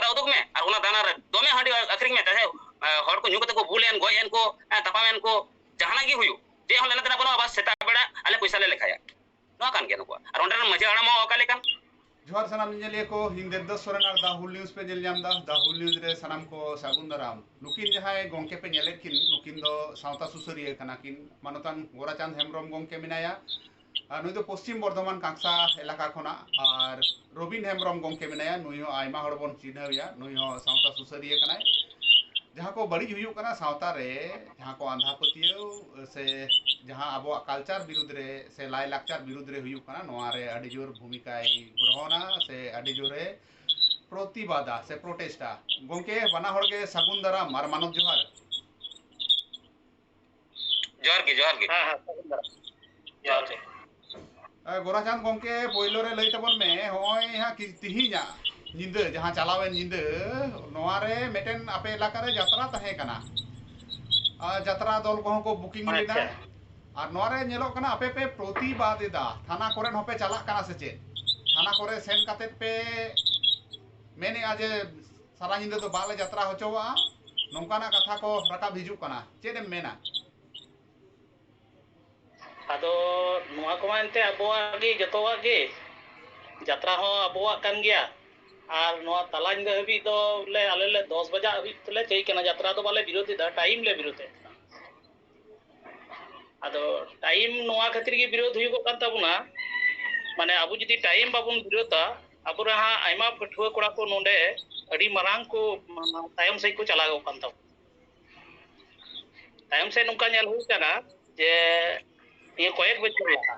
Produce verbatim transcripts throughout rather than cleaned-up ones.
ᱡᱟᱛᱨᱟ ᱩᱫᱩᱜ ᱢᱮ, ᱟᱨ ᱚᱱᱟ ᱫᱟᱱᱟ ᱨᱮ ᱫᱚᱢᱮ ᱦᱟᱺᱰᱤ ᱟᱹᱠᱷᱨᱤᱧ ᱢᱮ, ᱛᱟᱦᱮᱸ ᱦᱚᱲ ᱠᱚ ᱧᱩ ᱠᱟᱛᱮ ᱠᱚ ᱵᱩᱞ ᱮᱱ, ᱜᱚᱡ ᱮᱱ ᱠᱚ, ᱦᱮᱸ, ᱛᱟᱯᱟᱢ ᱮᱱ ᱠᱚ, ᱡᱟᱦᱟᱱᱟᱜ ᱜᱮ ᱦᱩᱭᱩᱜ, ᱪᱮᱫ ᱦᱚᱸ ᱞᱮᱱᱟ ᱛᱮᱱᱟ ᱵᱟᱹᱱᱩᱜᱼᱟ, ᱵᱟᱥ ᱥᱮᱛᱟᱜ ᱵᱮᱲᱟ ᱟᱞᱮ ᱯᱚᱭᱥᱟ ᱞᱮ ᱞᱮᱠᱷᱟᱭᱟ᱾ ᱱᱚᱣᱟ ᱠᱟᱱ ᱜᱮᱭᱟ ᱱᱩᱠᱩᱣᱟᱜ᱾ ᱟᱨ ᱚᱸᱰᱮ ᱨᱮᱱ ᱢᱟᱹᱡᱷᱤ ᱦᱟᱲᱟᱢ ᱦᱚᱸ ᱚᱠᱟ ᱞᱮᱠᱟᱱ? ᱡᱚᱦᱟᱨ ᱥᱟᱱᱟᱢ ᱧᱮᱧᱮᱞᱤᱭᱟᱹ ᱠᱚ, ᱤᱧ ᱫᱮᱵᱫᱟᱥ ᱥᱚᱨᱮᱱ ᱟᱨ The Whole News ᱯᱮ ᱧᱮᱞ ᱧᱟᱢ ᱮᱫᱟ᱾ The Whole News ᱨᱮ ᱥᱟᱱᱟᱢ ᱠᱚ ᱥᱟᱹᱜᱩᱱ ᱫᱟᱨᱟᱢ᱾ ᱱᱩᱠᱤᱱ ᱡᱟᱦᱟᱸᱭ ᱜᱚᱝᱠᱮ ᱯᱮ ᱧᱮᱞᱮᱫ ᱠᱤᱱ, ᱱᱩᱠᱤᱱ ᱫᱚ ᱥᱟᱶᱛᱟ ᱥᱩᱥᱟᱹᱨᱤᱭᱟᱹ ᱠᱟᱱᱟ ᱠᱤᱱ᱾ ᱢᱟᱱᱚᱛᱟᱱ ᱜᱳᱨᱟᱪᱟᱸᱫᱽ ᱦᱮᱢᱵᱨᱚᱢ ᱜᱚᱝᱠᱮ ᱢᱮᱱᱟᱭᱟ, ᱟᱨ ᱱᱩᱭ ᱫᱚ ᱯᱚᱥᱪᱤᱢ ᱵᱚᱨᱫᱷᱚᱢᱟᱱ ᱠᱟᱸᱠᱥᱟ ᱮᱞᱟᱠᱟ ᱠᱷᱚᱱᱟᱜ᱾ ᱟᱨ ᱨᱚᱵᱤᱱ ᱦᱮᱢᱵᱨᱚᱢ ᱜᱚᱝᱠᱮ ᱢᱮᱱᱟᱭᱟ, ᱱᱩᱭ ᱦᱚᱸ ᱟᱭᱢᱟ ᱦᱚᱲ ᱵᱚᱱ ᱪᱤᱱᱦᱟᱹᱣᱮᱭᱟ, ᱱᱩᱭ ᱦᱚᱸ ᱥᱟᱶᱛᱟ ᱥᱩᱥᱟᱹᱨᱤᱭᱟᱹ ᱠᱟᱱᱟᱭ᱾ ᱡᱟᱦᱟᱸ ᱠᱚ ᱵᱟᱹᱲᱤᱡ ᱦᱩᱭᱩᱜ ᱠᱟᱱᱟ ᱥᱟᱶᱛᱟ ᱨᱮ, ᱡᱟᱦᱟᱸ ᱠᱚ ᱟᱸᱫᱷᱟ ᱯᱟᱹᱛᱭᱟᱹᱣ ᱥᱮ ᱡᱟᱦᱟᱸ ᱟᱵᱚᱣᱟᱜ ᱠᱟᱞᱪᱟᱨ ᱵᱤᱨᱩᱫᱽ ᱨᱮ ᱥᱮ ᱞᱟᱭ ᱞᱟᱠᱪᱟᱨ ᱵᱤᱨᱩᱫᱽ ᱨᱮ ᱦᱩᱭᱩᱜ ᱠᱟᱱᱟ, ᱱᱚᱣᱟ ᱨᱮ ᱟᱹᱰᱤ ᱡᱳᱨ ᱵᱷᱩᱢᱤᱠᱟᱭ ᱜᱨᱚᱦᱚᱱᱟ ᱥᱮ ᱟᱹᱰᱤ ᱡᱳᱨᱮ ᱯᱨᱚᱛᱤᱵᱟᱫᱟ ᱥᱮ ᱯᱨᱚᱴᱮᱥᱴᱟ᱾ ᱜᱚᱝᱠᱮ, ᱵᱟᱱᱟ ᱦᱚᱲ ᱜᱮ ᱥᱟᱹᱜᱩᱱ ᱫᱟᱨᱟᱢ ᱟᱨ ᱢᱟᱱᱚᱛ ᱡᱚᱦᱟᱨ᱾ ᱡᱚᱦᱟᱨ ᱜᱮ, ᱡᱚᱦᱟᱨ ᱜᱮ᱾ ᱦᱮᱸ, ᱦᱮᱸ, ᱥᱟᱹᱜᱩᱱ ᱫᱟᱨᱟᱢ᱾ ᱡᱚᱦᱟᱨ ᱜᱮ᱾ ᱮ, ᱜᱳᱨᱟᱪᱟᱸᱫᱽ ᱜᱚᱝᱠᱮ, ᱯᱳᱭᱞᱳ ᱨᱮ ᱞᱟᱹᱭ ᱛᱟᱵᱚᱱ ᱢᱮ, ᱦᱚᱸᱜᱼᱚᱭ ᱦᱟᱸᱜ ᱠᱤ-, ᱛᱤᱦᱤᱧᱟᱜ ᱧᱤᱫᱟᱹ, ᱡᱟᱦᱟᱸ ᱪᱟᱞᱟᱣᱮᱱ ᱧᱤᱫᱟᱹ, ᱱᱚᱣᱟ ᱨᱮ ᱢᱤᱫᱴᱮᱱ ᱟᱯᱮ ᱮᱞᱟᱠᱟ ᱨᱮ ᱡᱟᱛᱨᱟ ᱛᱟᱦᱮᱸ ᱠᱟᱱᱟ᱾ ᱟᱨ ᱡᱟᱛᱨᱟ ᱫᱚᱞ ᱠᱚᱦᱚᱸ ᱠᱚ ᱵᱩᱠᱤᱝ ᱞᱮᱫᱟ᱾ ᱟᱪᱪᱷᱟ᱾ ᱟᱨ ᱱᱚᱣᱟ ᱨᱮ ᱧᱮᱞᱚᱜ ᱠᱟᱱᱟ, ᱟᱯᱮ ᱯᱮ ᱯᱨᱚᱛᱤᱵᱟᱫ ᱮᱫᱟ, ᱛᱷᱟᱱᱟ ᱠᱚᱨᱮ ᱦᱚᱸᱯᱮ ᱪᱟᱞᱟᱜ ᱠᱟᱱᱟ ᱥᱮ ᱪᱮᱫ? ᱛᱷᱟᱱᱟ ᱠᱚᱨᱮ ᱥᱮᱱ ᱠᱟᱛᱮ ᱯᱮ ᱢᱮᱱᱮᱜᱼᱟ ᱡᱮ ᱥᱟᱨᱟ ᱧᱤᱫᱟᱹ ᱫᱚ ᱵᱟᱞᱮ ᱡᱟᱛᱨᱟ ᱦᱚᱪᱚᱣᱟᱜᱼᱟ, ᱱᱚᱝᱠᱟᱱᱟᱜ ᱠᱟᱛᱷᱟ ᱠᱚ ᱨᱟᱠᱟᱵ ᱦᱤᱡᱩᱜ ᱠᱟᱱᱟ᱾ ᱪᱮᱫ ᱮᱢ ᱢᱮᱱᱟ? ᱟᱫᱚ ᱱᱚᱣᱟ ᱠᱚᱢᱟ ᱮᱱᱛᱮ ᱟᱵᱚᱣᱟᱜ ᱜᱮ, ᱡᱚᱛᱚᱣᱟᱜ ᱜᱮ᱾ ᱡᱟᱛᱨᱟ ᱦᱚᱸ ᱟᱵᱚᱣᱟᱜ ᱠᱟᱱ ᱜᱮᱭᱟ᱾ ᱟᱨ ᱱᱚᱣᱟ ᱛᱟᱞᱟ ᱧᱤᱫᱟᱹ ᱦᱟᱹᱵᱤᱡ ᱫᱚ ᱵᱚᱞᱮ ᱟᱞᱮ ᱞᱮ ᱫᱚᱥ ᱵᱟᱡᱟᱜ ᱦᱟᱹᱵᱤᱡ ᱛᱮᱞᱮ ᱪᱟᱹᱭ ᱠᱟᱱᱟ, ᱡᱟᱛᱨᱟ ᱫᱚ ᱵᱟᱞᱮ ᱵᱤᱨᱳᱫᱷ ᱮᱫᱟ, ᱴᱟᱭᱤᱢ ᱞᱮ ᱵᱤᱨᱳᱫᱷ ᱮᱫ ᱠᱟᱱᱟ᱾ ᱟᱫᱚ ᱴᱟᱭᱤᱢ ᱱᱚᱣᱟ ᱠᱷᱟᱹᱛᱤᱨ ᱜᱮ ᱵᱤᱨᱳᱫᱷ ᱦᱩᱭᱩᱜᱚᱜ ᱠᱟᱱ ᱛᱟᱵᱚᱱᱟ, ᱢᱟᱱᱮ ᱟᱵᱚ ᱡᱩᱫᱤ ᱴᱟᱭᱤᱢ ᱵᱟᱵᱚᱱ ᱵᱤᱨᱳᱫᱷᱟ, ᱟᱵᱚᱨᱮᱱ ᱦᱟᱸᱜ ᱟᱭᱢᱟ ᱯᱟᱹᱴᱷᱩᱣᱟᱹ ᱠᱚᱲᱟ ᱠᱚ ᱱᱚᱰᱮ ᱟᱹᱰᱤ ᱢᱟᱨᱟᱝ ᱠᱚ ᱛᱟᱭᱚᱢ ᱥᱮᱫ ᱠᱚ ᱪᱟᱞᱟᱣᱚᱜ ᱠᱟᱱ ᱛᱟᱵᱚᱱᱟ᱾ ᱛᱟᱭᱚᱢ ᱥᱮᱫ ᱱᱚᱝᱠᱟ ᱧᱮᱞ ᱦᱩᱭ ᱠᱟᱱᱟ ᱡᱮ ᱱᱤᱭᱟᱹ ᱠᱚᱭᱮᱠ ᱵᱚᱪᱷᱚᱨ ᱞᱟᱦᱟ,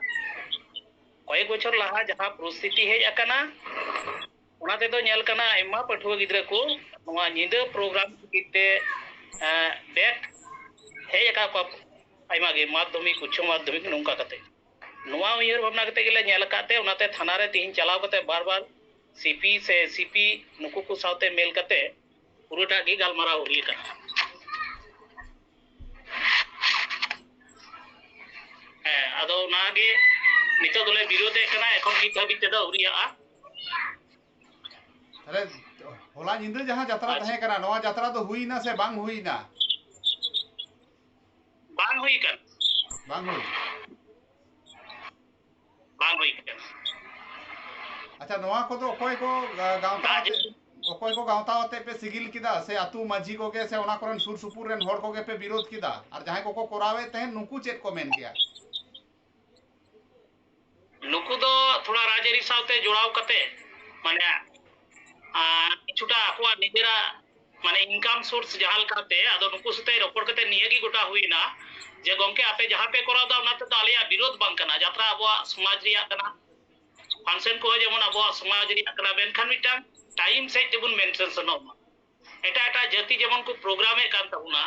ᱠᱚᱭᱮᱠ ᱵᱚᱪᱷᱚᱨ ᱞᱟᱦᱟ ᱡᱟᱦᱟᱸ ᱯᱚᱨᱤᱥᱛᱷᱤᱛᱤ ᱦᱮᱡ ᱟᱠᱟᱱᱟ, ᱚᱱᱟ ᱛᱮᱫᱚ ᱧᱮᱞ ᱠᱟᱱᱟ ᱟᱭᱢᱟ ᱯᱟᱹᱴᱷᱩᱣᱟᱹ ᱜᱤᱫᱽᱨᱟᱹ ᱠᱚ ᱱᱚᱣᱟ ᱧᱤᱫᱟᱹ ᱯᱨᱳᱜᱨᱟᱢ ᱠᱷᱟᱹᱛᱤᱨ ᱛᱮ, ᱮᱸ, ᱵᱮᱠ ᱦᱮᱡ ᱟᱠᱟᱫ ᱠᱚᱣᱟ ᱟᱭᱢᱟ ᱜᱮ, ᱢᱟᱫᱽᱫᱷᱚᱢᱤᱠ, ᱩᱪᱪᱚ ᱢᱟᱫᱽᱫᱷᱚᱢᱤᱠ, ᱱᱚᱝᱠᱟ ᱠᱟᱛᱮ᱾ ᱱᱚᱣᱟ ᱩᱭᱦᱟᱹᱨ ᱵᱷᱟᱵᱽᱱᱟ ᱠᱟᱛᱮ ᱜᱮᱞᱮ ᱧᱮᱞ ᱟᱠᱟᱫ ᱛᱮ, ᱚᱱᱟᱛᱮ ᱛᱷᱟᱱᱟ ᱨᱮ ᱛᱮᱦᱮᱧ ᱪᱟᱞᱟᱣ ᱠᱟᱛᱮ ᱵᱟᱨ ᱵᱟᱨ ᱥᱤ ᱯᱤ ᱥᱮ ᱮᱥ ᱯᱤ ᱱᱩᱠᱩ ᱠᱚ ᱥᱟᱶᱛᱮ ᱢᱮᱞ ᱠᱟᱛᱮ ᱯᱩᱨᱟᱹᱴᱟᱜ ᱜᱮ ᱜᱟᱞᱢᱟᱨᱟᱣ ᱦᱩᱭ ᱟᱠᱟᱱᱟ᱾ ᱦᱮᱸ, ᱟᱫᱚ ᱚᱱᱟᱜᱮ ᱱᱤᱛᱚᱜ ᱫᱚᱞᱮ ᱵᱤᱨᱳᱫᱷᱮᱫ ᱠᱟᱱᱟ, ᱮᱠᱷᱚᱱ ᱱᱤᱛ ᱦᱟᱹᱵᱤᱡ ᱛᱮᱫᱚ ᱟᱹᱣᱨᱤᱭᱟᱜᱼᱟ᱾ ᱛᱟᱦᱞᱮ ᱦᱚᱞᱟ ᱧᱤᱫᱟᱹ ᱡᱟᱦᱟᱸ ᱡᱟᱛᱨᱟ ᱟᱪᱪᱷᱟ᱾ ᱛᱟᱦᱮᱸ ᱠᱟᱱᱟ, ᱱᱚᱣᱟ ᱡᱟᱛᱨᱟ ᱫᱚ ᱦᱩᱭᱱᱟ ᱥᱮ ᱵᱟᱝ ᱦᱩᱭᱱᱟ? ᱵᱟᱝ ᱦᱩᱭ ᱠᱟᱱᱟ᱾ ᱵᱟᱝ ᱦᱩᱭ᱾ ᱵᱟᱝ ᱦᱩᱭ ᱠᱟᱱᱟ᱾ ᱟᱪᱪᱷᱟ, ᱱᱚᱣᱟ ᱠᱚᱫᱚ ᱚᱠᱚᱭ ᱠᱚ, ᱟ, ᱜᱟᱶᱛᱟ ᱟᱨ ᱟᱛᱮ, ᱚᱠᱚᱭ ᱠᱚ ᱜᱟᱶᱛᱟ ᱟᱛᱮ ᱯᱮ ᱥᱤᱜᱤᱞ ᱠᱮᱫᱟ, ᱥᱮ ᱟᱹᱛᱩ ᱢᱟᱹᱡᱷᱤ ᱠᱚᱜᱮ, ᱥᱮ ᱚᱱᱟ ᱠᱚᱨᱮᱱ ᱥᱩᱨ ᱥᱩᱯᱩᱨ ᱨᱮᱱ ᱦᱚᱲ ᱠᱚᱜᱮ ᱯᱮ ᱵᱤᱨᱳᱫ ᱠᱮᱫᱟ? ᱟᱨ ᱡᱟᱦᱟᱸᱭ ᱠᱚᱠᱚ ᱠᱚᱨᱟᱣᱮᱫ ᱛᱟᱦᱮᱸᱫ, ᱱᱩᱠᱩ ᱪᱮᱫ ᱠᱚ ᱢᱮᱱ ᱠᱮᱜᱼᱟ? ᱱᱩᱠᱩ ᱫᱚ ᱛᱷᱚᱲᱟ ᱨᱟᱡᱽᱟᱹᱨᱤ ᱥᱟᱶᱛᱮ ᱡᱚᱲᱟᱣ ᱠᱟᱛᱮ, ᱢᱟᱱᱮ, ᱟᱨ ᱠᱤᱪᱷᱩᱴᱟ ᱟᱠᱚᱣᱟᱜ ᱱᱤᱡᱮᱨᱟᱜ, ᱢᱟᱱᱮ, income source ᱡᱟᱦᱟᱸ ᱞᱮᱠᱟᱛᱮ, ᱟᱫᱚ ᱱᱩᱠᱩ ᱥᱟᱛᱮ ᱨᱚᱯᱚᱲ ᱠᱟᱛᱮ ᱱᱤᱭᱟᱹ ᱜᱮ ᱜᱚᱴᱟ ᱦᱩᱭᱱᱟ ᱡᱮ, ᱜᱚᱝᱠᱮ, ᱟᱯᱮ ᱡᱟᱦᱟᱸ ᱯᱮ ᱠᱚᱨᱟᱣ ᱫᱟ, ᱚᱱᱟ ᱛᱮᱫᱚ ᱟᱞᱮᱭᱟᱜ ᱵᱤᱨᱳᱫᱷ ᱵᱟᱝ ᱠᱟᱱᱟ᱾ ᱡᱟᱛᱨᱟ ᱟᱵᱚᱣᱟᱜ ᱥᱚᱢᱟᱡᱽ ᱨᱮᱭᱟᱜ ᱠᱟᱱᱟ, function ᱠᱚᱦᱚᱸ ᱡᱮᱢᱚᱱ ᱟᱵᱚᱣᱟᱜ ᱥᱚᱢᱟᱡᱽ ᱨᱮᱭᱟᱜ ᱠᱟᱱᱟ, ᱢᱮᱱᱠᱷᱟᱱ ᱢᱤᱫᱴᱟᱝ time ᱥᱮᱫ ᱛᱮᱵᱚᱱ ᱢᱮᱱᱴᱮᱱ ᱥᱮᱱᱚᱜ ᱢᱟ᱾ ᱮᱴᱟᱜ ᱮᱴᱟᱜ ᱡᱟᱹᱛᱤ ᱡᱮᱢᱚᱱ ᱠᱚ ᱯᱨᱳᱜᱨᱟᱢᱮᱫ ᱠᱟᱱ ᱛᱟᱵᱚᱱᱟ,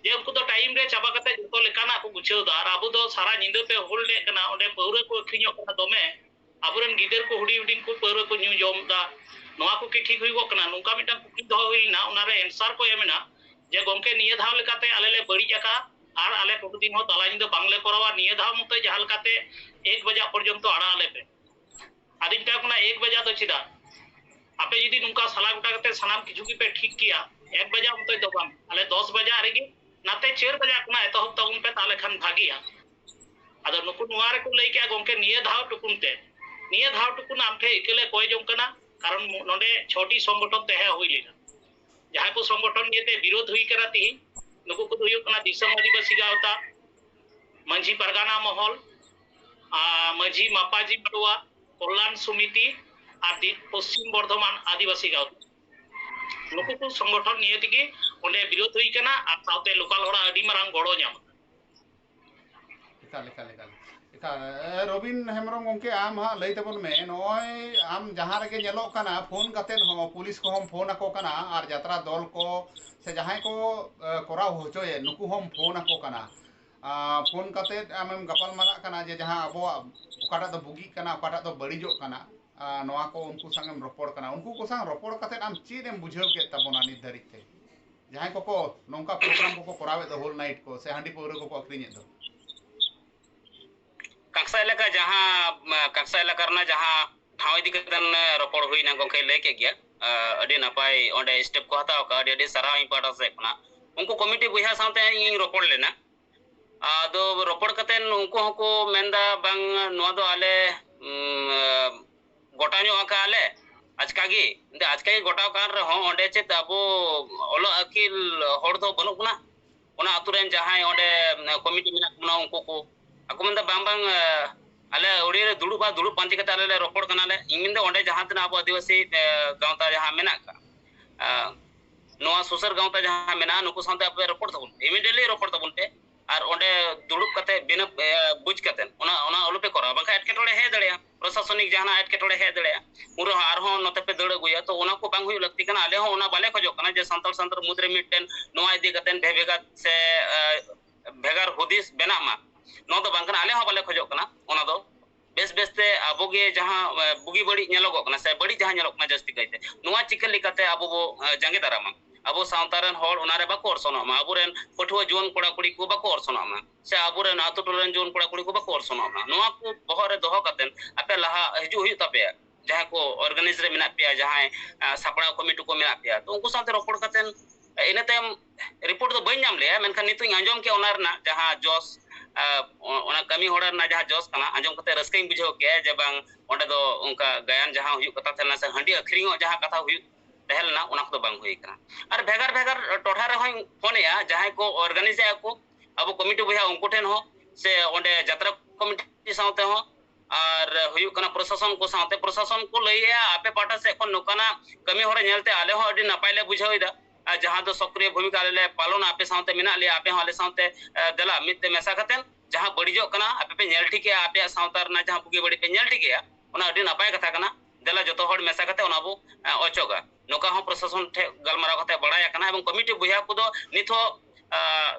ᱡᱮ ᱩᱱᱠᱩ ᱫᱚ time ᱨᱮ ᱪᱟᱵᱟ ᱠᱟᱛᱮ ᱡᱚᱛᱚ ᱞᱮᱠᱟᱱᱟᱜ ᱠᱚ ᱜᱩᱪᱷᱟᱹᱣ ᱫᱟ, ᱟᱨ ᱟᱵᱚ ᱫᱚ ᱥᱟᱨᱟ ᱧᱤᱫᱟᱹ ᱯᱮ hold ᱮᱫ ᱠᱟᱱᱟ, ᱚᱸᱰᱮ ᱯᱟᱹᱣᱨᱟᱹ ᱠᱚ ᱟᱹᱠᱷᱨᱤᱧᱚᱜ ᱠᱟᱱᱟ ᱫᱚᱢᱮ, ᱟᱵᱚᱨᱮᱱ ᱜᱤᱫᱟᱹᱨ ᱠᱚ ᱦᱩᱰᱤᱧ ᱦᱩᱰᱤᱧ ᱠᱚ ᱯᱟᱹᱣᱨᱟᱹ ᱠᱚ ᱧᱩ ᱡᱚᱢ ᱫᱟ᱾ ᱱᱚᱣᱟ ᱠᱚ ᱠᱤ ᱴᱷᱤᱠ ᱦᱩᱭᱩᱜᱚᱜ ᱠᱟᱱᱟ? ᱱᱚᱝᱠᱟ ᱢᱤᱫᱴᱟᱝ ᱠᱩᱠᱞᱤ ᱫᱚᱦᱚ ᱦᱩᱭ ᱞᱮᱱᱟ, ᱚᱱᱟᱨᱮ answer ᱠᱚ ᱮᱢ ᱮᱱᱟ ᱡᱮ, ᱜᱚᱝᱠᱮ, ᱱᱤᱭᱟᱹ ᱫᱷᱟᱣ ᱞᱮᱠᱟᱛᱮ ᱟᱞᱮ ᱞᱮ ᱵᱟᱹᱲᱤᱡ ᱟᱠᱟᱫᱼᱟ, ᱟᱨ ᱟᱞᱮ ᱠᱳᱱᱳ ᱫᱤᱱ ᱦᱚᱸ ᱛᱟᱞᱟ ᱧᱤᱫᱟᱹ ᱵᱟᱝᱞᱮ ᱠᱚᱨᱟᱣᱟ᱾ ᱱᱤᱭᱟᱹ ᱫᱷᱟᱣ ᱢᱚᱛᱚ ᱡᱟᱦᱟᱸ ᱞᱮᱠᱟᱛᱮ ᱮᱠ ᱵᱟᱡᱟᱜ ᱯᱚᱨᱡᱚᱱᱛᱚ ᱟᱲᱟᱜ ᱟᱞᱮ ᱯᱮ᱾ ᱟᱫᱚᱧ ᱢᱮᱛᱟ ᱠᱚ ᱠᱟᱱᱟ, "ᱮᱠ ᱵᱟᱡᱟ ᱫᱚ ᱪᱮᱫᱟᱜ? ᱟᱯᱮ ᱡᱩᱫᱤ ᱱᱚᱝᱠᱟ ᱥᱟᱞᱟ ᱜᱚᱴᱟ ᱠᱟᱛᱮ ᱥᱟᱱᱟᱢ ᱠᱤᱪᱷᱩ ᱜᱮᱯᱮ ᱴᱷᱤᱠ ᱠᱮᱭᱟ, ᱮᱠ ᱵᱟᱡᱟ ᱢᱚᱛᱚᱡ ᱫᱚ ᱵᱟᱝ, ᱟᱞᱮ ᱫᱚᱥ ᱵᱟᱡᱟ ᱨᱮᱜᱮ, ᱱᱟᱛᱮ ᱪᱟᱨ ᱵᱟᱡᱟ ᱠᱷᱚᱱᱟᱜ ᱮᱛᱚᱦᱚᱵ ᱛᱟᱵᱚᱱ ᱯᱮ, ᱛᱟᱦᱞᱮ ᱠᱷᱟᱱ ᱵᱷᱟᱜᱮᱜᱼᱟ᱾" ᱟᱫᱚ ᱱᱩᱠᱩ ᱱᱚᱣᱟ ᱨᱮᱠᱚ ᱞᱟᱹᱭ ᱠᱮᱜᱼᱟ, "ᱜᱚᱝᱠᱮ, ᱱᱤᱭᱟᱹ ᱫᱷᱟᱣ ᱴᱩᱠᱩᱱ ᱛᱮ, ᱱᱤᱭᱟᱹ ᱫᱷᱟᱣ ᱴᱩᱠᱩᱱ ᱟᱢ ᱴᱷᱮᱱ ᱤᱠᱟᱹ ᱞᱮ ᱠᱚᱭ ᱡᱚᱝ ᱠᱟᱱᱟ, ᱠᱟᱨᱚᱱ ᱱᱚᱰᱮ ᱪᱷᱚᱴᱤ ᱥᱚᱝᱜᱚᱴᱷᱚᱱ ᱛᱟᱦᱮᱸ ᱦᱩᱭ ᱞᱮᱱᱟ, ᱡᱟᱦᱟᱸᱭ ᱠᱚ ᱥᱚᱝᱜᱚᱴᱷᱚᱱ ᱱᱤᱭᱮᱛᱮ ᱵᱤᱨᱳᱫᱷ ᱦᱩᱭ ᱠᱟᱱᱟ ᱛᱤᱦᱤᱧ, ᱱᱩᱠᱩ ᱠᱚᱫᱚ ᱦᱩᱭᱩᱜ ᱠᱟᱱᱟ ᱫᱤᱥᱚᱢ ᱟᱹᱫᱤᱵᱟᱹᱥᱤ ᱜᱟᱶᱛᱟ, ᱢᱟᱹᱡᱷᱤ ᱯᱟᱨᱜᱟᱱᱟ ᱢᱚᱦᱚᱞ, ᱟᱨ ᱢᱟᱹᱡᱷᱤ ᱢᱟᱯᱟᱡᱤ ᱢᱟᱰᱣᱟ, ᱠᱚᱞᱞᱟᱱ ᱥᱚᱢᱤᱛᱤ ᱟᱨ ᱫᱤ-, ᱯᱚᱥᱪᱤᱢ ᱵᱚᱨᱫᱷᱚᱢᱟᱱ ᱟᱹᱫᱤᱵᱟᱹᱥᱤ ᱜᱟᱶᱛᱟ᱾ ᱱᱩᱠᱩ ᱠᱚ ᱥᱚᱝᱜᱚᱴᱷᱚᱱ ᱱᱤᱭᱮ ᱛᱮᱜᱮ ᱚᱸᱰᱮ ᱵᱤᱨᱳᱫᱷ ᱦᱩᱭ ᱠᱟᱱᱟ ᱟᱨ ᱥᱟᱶᱛᱮ ᱞᱳᱠᱟᱞ ᱦᱚᱲᱟᱜ ᱟᱹᱰᱤ ᱢᱟᱨᱟᱝ ᱜᱚᱲᱚ ᱧᱟᱢ ᱟᱠᱟᱱᱟ᱾ ᱮᱠᱟᱞ, ᱮᱠᱟᱞ, ᱮᱠᱟᱞ᱾ ᱮᱠᱟᱞ᱾ ᱮ, ᱨᱚᱵᱤᱱ ᱦᱮᱢᱵᱨᱚᱢ ᱜᱚᱢᱠᱮ, ᱟᱢ ᱦᱟᱸᱜ ᱞᱟᱹᱭ ᱛᱟᱵᱚᱱ ᱢᱮ, ᱱᱚᱜᱼᱚᱭ ᱟᱢ ᱡᱟᱦᱟᱸ ᱨᱮᱜᱮ ᱧᱮᱞᱚᱜ ᱠᱟᱱᱟ, ᱯᱷᱳᱱ ᱠᱟᱛᱮᱫ ᱦᱚᱸ, ᱯᱩᱞᱤᱥ ᱠᱚᱦᱚᱸᱢ ᱯᱷᱳᱱ ᱟᱠᱚ ᱠᱟᱱᱟ, ᱟᱨ ᱡᱟᱛᱨᱟ ᱫᱚᱞ ᱠᱚ ᱥᱮ ᱡᱟᱦᱟᱸᱭ ᱠᱚ, ᱮ, ᱠᱚᱨᱟᱣ ᱦᱚᱪᱚᱭᱮᱫ, ᱱᱩᱠᱩ ᱦᱚᱸᱢ ᱯᱷᱳᱱ ᱟᱠᱚ ᱠᱟᱱᱟ᱾ ᱟ, ᱯᱷᱳᱱ ᱠᱟᱛᱮᱫ ᱟᱢᱮᱢ ᱜᱟᱯᱟᱞ ᱢᱟᱨᱟᱜ ᱠᱟᱱᱟ ᱡᱮ ᱡᱟᱦᱟᱸ ᱟᱵᱚᱣᱟᱜ ᱚᱠᱟᱴᱟᱜ ᱫᱚ ᱵᱩᱜᱤᱜ ᱠᱟᱱᱟ, ᱚᱠᱟᱴᱟᱜ ᱫᱚ ᱵᱟᱹᱲᱤᱡᱚᱜ ᱠᱟᱱᱟ, ᱟ, ᱱᱚᱣᱟ ᱠᱚ ᱩᱱᱠᱩ ᱥᱟᱶ ᱮᱢ ᱨᱚᱯᱚᱲ ᱠᱟᱱᱟ᱾ ᱩᱱᱠᱩ ᱠᱚ ᱥᱟᱶ ᱨᱚᱯᱚᱲ ᱠᱟᱛᱮᱫ ᱟᱢ ᱪᱮᱫ ᱮᱢ ᱵᱩᱡᱷᱟᱹᱣ ᱠᱮᱫ ᱛᱟᱵᱚᱱᱟ ᱱᱤᱛ ᱫᱷᱟᱹᱨᱤᱡ ᱛᱮ? ᱡᱟᱦᱟᱸᱭ ᱠᱚᱠᱚ ᱱᱚᱝᱠᱟ ᱯᱨᱳᱜᱨᱟᱢ ᱠᱚᱠᱚ ᱠᱚᱨᱟᱣᱮᱫ ᱫᱚ, ᱦᱳᱞ ᱱᱟᱭᱤᱴ ᱠᱚ ᱥᱮ ᱦᱟᱺᱰᱤ ᱯᱟᱹᱣᱨᱟᱹ ᱠᱚᱠᱚ ᱟᱹᱠᱷᱨᱤᱧᱮᱫ ᱫᱚ᱾ ᱠᱟᱸᱠᱥᱟ ᱮᱞᱟᱠᱟ ᱡᱟᱦᱟᱸ, ᱠᱟᱸᱠᱥᱟ ᱮᱞᱟᱠᱟ ᱨᱮᱱᱟᱜ ᱡᱟᱦᱟᱸ ᱴᱷᱟᱶ ᱤᱫᱤ ᱠᱟᱛᱮ ᱨᱚᱯᱚᱲ ᱦᱩᱭᱱᱟ, ᱜᱚᱢᱠᱮᱭ ᱞᱟᱹᱭ ᱠᱮᱫ ᱜᱮᱭᱟ᱾ ᱟᱹᱰᱤ ᱱᱟᱯᱟᱭ ᱚᱸᱰᱮ ᱥᱴᱮᱯ ᱠᱚ ᱦᱟᱛᱟᱣ ᱟᱠᱟᱫᱼᱟ᱾ ᱟᱹᱰᱤ ᱟᱹᱰᱤ ᱥᱟᱨᱦᱟᱣ ᱤᱧ ᱯᱟᱦᱴᱟ ᱥᱮᱫ ᱠᱷᱚᱱᱟᱜ᱾ ᱩᱱᱠᱩ ᱠᱚᱢᱤᱴᱤ ᱵᱚᱭᱦᱟ ᱥᱟᱶᱛᱮ ᱤᱧ ᱨᱚᱯᱚᱲ ᱞᱮᱱᱟ᱾ ᱟᱫᱚ ᱨᱚᱯᱚᱲ ᱠᱟᱛᱮ ᱩᱱᱠᱩ ᱦᱚᱸᱠᱚ ᱢᱮᱱᱫᱟ, "ᱵᱟᱝ, ᱱᱚᱣᱟ ᱫᱚ ᱟᱞᱮ ᱜᱚᱴᱟ ᱧᱚᱜ ᱟᱠᱟᱫᱼᱟ ᱞᱮ ᱟᱪᱠᱟ ᱜᱮ᱾ ᱟᱪᱠᱟ ᱜᱮ ᱜᱚᱴᱟ ᱟᱠᱟᱱ ᱨᱮᱦᱚᱸ ᱚᱸᱰᱮ ᱪᱮᱫ ᱟᱵᱚ ᱚᱞᱚᱜ ᱟᱹᱠᱤᱞ ᱦᱚᱲ ᱫᱚ ᱵᱟᱹᱱᱩᱜ ᱵᱚᱱᱟ?" ᱚᱱᱟ ᱟᱛᱳ ᱨᱮᱱ ᱡᱟᱦᱟᱸᱭ ᱚᱸᱰᱮ ᱠᱚᱢᱤᱴᱤ ᱢᱮᱱᱟᱜ ᱵᱚᱱᱟ, ᱩᱱᱠᱩ ᱠᱚ, ᱟᱠᱚ ᱢᱮᱱᱫᱟ, "ᱵᱟᱝ, ᱵᱟᱝ, ᱟᱞᱮ ᱟᱹᱣᱲᱤ ᱨᱮ ᱫᱩᱲᱩᱵ ᱟᱨ ᱫᱩᱲᱩᱵ ᱯᱟᱱᱛᱮ ᱠᱟᱛᱮ ᱟᱞᱮ ᱞᱮ ᱨᱚᱯᱚᱲ ᱠᱟᱱᱟᱞᱮ᱾ ᱤᱧ ᱢᱮᱱᱫᱟ ᱚᱸᱰᱮ ᱡᱟᱦᱟᱸ ᱛᱤᱱᱟᱹᱜ ᱟᱵᱚ ᱟᱹᱫᱤᱵᱟᱹᱥᱤ ᱜᱟᱶᱛᱟ ᱡᱟᱦᱟᱸ ᱢᱮᱱᱟᱜ ᱟᱠᱟᱫ, ᱱᱚᱣᱟ ᱥᱩᱥᱟᱹᱨ ᱜᱟᱶᱛᱟ ᱡᱟᱦᱟᱸ ᱢᱮᱱᱟᱜᱼᱟ, ᱱᱩᱠᱩ ᱥᱟᱶᱛᱮ ᱟᱯᱮ ᱨᱚᱯᱚᱲ ᱛᱟᱵᱚᱱ ᱯᱮ, ᱤᱢᱤᱰᱤᱭᱮᱴᱞᱤ ᱨᱚᱯᱚᱲ ᱛᱟᱵᱚᱱ ᱯᱮ᱾ ᱟᱨ ᱚᱸᱰᱮ ᱫᱩᱲᱩᱵ ᱠᱟᱛᱮ ᱵᱤᱱᱟᱹ ᱵᱩᱡᱽ ᱠᱟᱛᱮ ᱚᱱᱟ ᱚᱱᱟ ᱟᱞᱚᱯᱮ ᱠᱚᱨᱟᱣᱟ, ᱵᱟᱝᱠᱷᱟᱱ ᱮᱴᱠᱮᱴᱚᱬᱮ ᱦᱮᱡ ᱫᱟᱲᱮᱭᱟᱜᱼᱟ, ᱯᱨᱚᱥᱟᱥᱚᱱᱤᱠ ᱡᱟᱦᱟᱱᱟᱜ ᱮᱴᱠᱮᱴᱚᱬᱮ ᱦᱮᱡ ᱫᱟᱲᱮᱭᱟᱜᱼᱟ, ᱩᱱ ᱨᱮᱦᱚᱸ ᱟᱨᱦᱚᱸ ᱱᱚᱛᱮ ᱯᱮ ᱫᱟᱹᱲ ᱟᱹᱜᱩᱭᱟ᱾ ᱛᱚ ᱚᱱᱟ ᱠᱚ ᱵᱟᱝ ᱦᱩᱭᱩᱜ ᱞᱟᱹᱠᱛᱤ ᱠᱟᱱᱟ᱾ ᱟᱞᱮ ᱦᱚᱸ ᱚᱱᱟ ᱵᱟᱞᱮ ᱠᱷᱚᱡᱚᱜ ᱠᱟᱱᱟ ᱡᱮ ᱥᱟᱱᱛᱟᱲ ᱥᱟᱱᱛᱟᱲ ᱢᱩᱫᱽᱨᱮ ᱢᱤᱫᱴᱮᱱ ᱱᱚᱣᱟ ᱤᱫᱤ ᱠᱟᱛᱮ ᱵᱷᱮᱜᱟᱨ ᱥᱮ ᱵᱷᱮᱜᱟᱨ ᱦᱩᱫᱤᱥ ᱵᱮᱱᱟᱜ ᱢᱟ, ᱱᱚᱣᱟ ᱫᱚ ᱵᱟᱝ ᱠᱟᱱᱟ᱾ ᱟᱞᱮ ᱦᱚᱸ ᱵᱟᱞᱮ ᱠᱷᱚᱡᱚᱜ ᱠᱟᱱᱟ ᱚᱱᱟ ᱫᱚ᱾ ᱵᱮᱥ ᱵᱮᱥᱛᱮ ᱟᱵᱚᱜᱮ ᱡᱟᱦᱟᱸ ᱵᱩᱜᱤ ᱵᱟᱹᱲᱤᱡ ᱧᱮᱞᱚᱜᱚᱜ ᱠᱟᱱᱟ ᱥᱮ ᱵᱟᱹᱲᱤᱡ ᱡᱟᱦᱟᱸ ᱧᱮᱞᱚᱜ ᱠᱟᱱᱟ ᱡᱟᱹᱥᱛᱤ ᱠᱟᱭᱛᱮ, ᱱᱚᱣᱟ ᱪᱤᱠᱟᱹ ᱞᱮᱠᱟᱛᱮ ᱟᱵᱚ ᱵᱚ ᱡᱟᱸᱜᱮ ᱫᱟᱨᱟᱢᱟ? ᱟᱵᱚ ᱥᱟᱶᱛᱟ ᱨᱮᱱ ᱦᱚᱲ ᱚᱱᱟᱨᱮ ᱵᱟᱠᱚ ᱚᱨᱥᱚᱝᱚᱜ ᱢᱟ, ᱟᱵᱚᱨᱮᱱ ᱯᱟᱹᱴᱷᱩᱣᱟᱹ ᱡᱩᱣᱟᱹᱱ ᱠᱚᱲᱟ ᱠᱩᱲᱤ ᱠᱚ ᱵᱟᱠᱚ ᱚᱨᱥᱚᱝᱚᱜ ᱢᱟ, ᱥᱮ ᱟᱵᱚᱨᱮᱱ ᱟᱛᱳ ᱴᱚᱞᱟ ᱨᱮᱱ ᱡᱩᱣᱟᱹᱱ ᱠᱚᱲᱟ ᱠᱩᱲᱤ ᱠᱚ ᱵᱟᱠᱚ ᱚᱨᱥᱚᱝᱚᱜ ᱢᱟ᱾ ᱱᱚᱣᱟ ᱠᱚ ᱵᱚᱦᱚᱜ ᱨᱮ ᱫᱚᱦᱚ ᱠᱟᱛᱮ ᱟᱯᱮ ᱞᱟᱦᱟ ᱦᱤᱡᱩᱜ ᱦᱩᱭᱩᱜ ᱛᱟᱯᱮᱭᱟ᱾ ᱡᱟᱦᱟᱸᱭ ᱠᱚ ᱚᱨᱜᱟᱱᱟᱭᱤᱡᱽ ᱨᱮ ᱢᱮᱱᱟᱜ ᱯᱮᱭᱟ, ᱡᱟᱦᱟᱸᱭ ᱥᱟᱯᱲᱟᱣ ᱠᱚᱢᱤᱴᱤ ᱠᱚ ᱢᱮᱱᱟᱜ ᱯᱮᱭᱟ, ᱛᱚ ᱩᱱᱠᱩ ᱥᱟᱶᱛᱮ ᱨᱚᱯᱚᱲ ᱠᱟᱛᱮ ᱤᱱᱟᱹ ᱛᱟᱭᱚᱢ ᱨᱤᱯᱳᱨᱴ ᱫᱚ ᱵᱟᱹᱧ ᱧᱟᱢ ᱞᱮᱜᱼᱟ, ᱢᱮᱱᱠᱷᱟᱱ ᱱᱤᱛᱚᱜ ᱤᱧ ᱟᱸᱡᱚᱢ ᱠᱮᱜᱼᱟ ᱚᱱᱟ ᱨᱮᱱᱟᱜ ᱡᱟᱦᱟᱸ ᱡᱚᱥ, ᱚᱱᱟ ᱠᱟᱹᱢᱤ ᱦᱚᱨᱟ ᱨᱮᱱᱟᱜ ᱡᱟᱦᱟᱸ ᱡᱚᱥ ᱠᱟᱱᱟ, ᱟᱸᱡᱚᱢ ᱠᱟᱛᱮ ᱨᱟᱹᱥᱠᱟᱹᱧ ᱵᱩᱡᱷᱟᱹᱣ ᱠᱮᱜᱼᱟ ᱡᱮ ᱵᱟᱝ, ᱚᱸᱰᱮ ᱫᱚ ᱚᱱᱠᱟ ᱜᱟᱭᱟᱱ ᱡᱟᱦᱟᱸ ᱦᱩᱭᱩᱜ ᱠᱟᱛᱷᱟ ᱛᱟᱦᱮᱸ ᱞᱮᱱᱟ ᱥᱮ ᱦᱟᱺᱰᱤ ᱟᱹᱠᱷᱨᱤᱧᱚᱜ ᱡᱟᱦᱟᱸ ᱠᱟᱛᱷᱟ ᱦᱩᱭᱩᱜ ᱛᱟᱦᱮᱸ ᱞᱮᱱᱟ, ᱚᱱᱟ ᱠᱚᱫᱚ ᱵᱟᱝ ᱦᱩᱭ ᱠᱟᱱᱟ᱾ ᱟᱨ ᱵᱷᱮᱜᱟᱨ ᱵᱷᱮᱜᱟᱨ ᱴᱚᱴᱷᱟ ᱨᱮᱦᱚᱸᱧ ᱯᱷᱳᱱᱮᱜᱼᱟ, ᱡᱟᱦᱟᱸᱭ ᱠᱚ ᱚᱨᱜᱟᱱᱟᱭᱤᱡ ᱮᱜᱼᱟ ᱠᱚ, ᱟᱵᱚ ᱠᱚᱢᱤᱴᱤ ᱵᱚᱭᱦᱟ ᱩᱱᱠᱩ ᱴᱷᱮᱱ ᱦᱚᱸ, ᱥᱮ ᱚᱸᱰᱮ ᱡᱟᱛᱨᱟ ᱠᱚᱢᱤᱴᱤ ᱥᱟᱶᱛᱮ ᱦᱚᱸ, ᱟᱨ ᱦᱩᱭᱩᱜ ᱠᱟᱱᱟ ᱯᱨᱚᱥᱟᱥᱚᱱ ᱠᱚ ᱥᱟᱶᱛᱮ, ᱯᱨᱚᱥᱟᱥᱚᱱ ᱠᱚ ᱞᱟᱹᱭᱮᱜᱼᱟ, ᱟᱯᱮ ᱯᱟᱦᱴᱟ ᱥᱮᱫ ᱠᱷᱚᱱ ᱱᱚᱝᱠᱟᱱᱟᱜ ᱠᱟᱹᱢᱤ ᱦᱚᱨᱟ ᱧᱮᱞᱛᱮ ᱟᱞᱮ ᱦᱚᱸ ᱟᱹᱰᱤ ᱱᱟᱯᱟᱭ ᱞᱮ ᱵᱩᱡᱷᱟᱹᱣ ᱮᱫᱟ᱾ ᱟᱨ ᱡᱟᱦᱟᱸ ᱫᱚ ᱥᱚᱠᱨᱤᱭᱚ ᱵᱷᱩᱢᱤᱠᱟ ᱟᱞᱮ ᱞᱮ ᱯᱟᱞᱚᱱᱟ, ᱟᱯᱮ ᱥᱟᱶᱛᱮ ᱢᱮᱱᱟᱜ ᱞᱮᱭᱟ, ᱟᱯᱮ ᱦᱚᱸ ᱟᱞᱮ ᱥᱟᱶᱛᱮ, ᱮ, ᱫᱮᱞᱟ ᱢᱤᱫ ᱛᱮ ᱢᱮᱥᱟ ᱠᱟᱛᱮ ᱡᱟᱦᱟᱸ ᱵᱟᱹᱲᱤᱡᱚᱜ ᱠᱟᱱᱟ, ᱟᱯᱮ ᱯᱮ ᱧᱮᱞ ᱴᱷᱤᱠᱮᱜᱼᱟ, ᱟᱯᱮᱭᱟᱜ ᱥᱟᱶᱛᱟ ᱨᱮᱱᱟᱜ ᱡᱟᱦᱟᱸ ᱵᱩᱜᱤ ᱵᱟᱹᱲᱤᱡ ᱯᱮ ᱧᱮᱞ ᱴᱷᱤᱠᱮᱜᱼᱟ, ᱚᱱᱟ ᱟᱹᱰᱤ ᱱᱟᱯᱟᱭ ᱠᱟᱛᱷᱟ ᱠᱟᱱᱟ᱾ ᱫᱮᱞᱟ ᱡᱚᱛᱚ ᱦᱚᱲ ᱢᱮᱥᱟ ᱠᱟᱛᱮ ᱚᱱᱟ ᱵᱚ, ᱮ, ᱚᱪᱚᱜᱟ᱾ ᱱᱚᱝᱠᱟ ᱦᱚᱸ ᱯᱨᱚᱥᱟᱥᱚᱱ ᱴᱷᱮᱱ ᱜᱟᱞᱢᱟᱨᱟᱣ ᱠᱟᱛᱮ ᱵᱟᱲᱟᱭ ᱟᱠᱟᱱᱟ, ᱮᱵᱚᱝ ᱠᱚᱢᱤᱴᱤ ᱵᱚᱭᱦᱟ ᱠᱚᱫᱚ ᱱᱤᱛ ᱦᱚᱸ, ᱟ,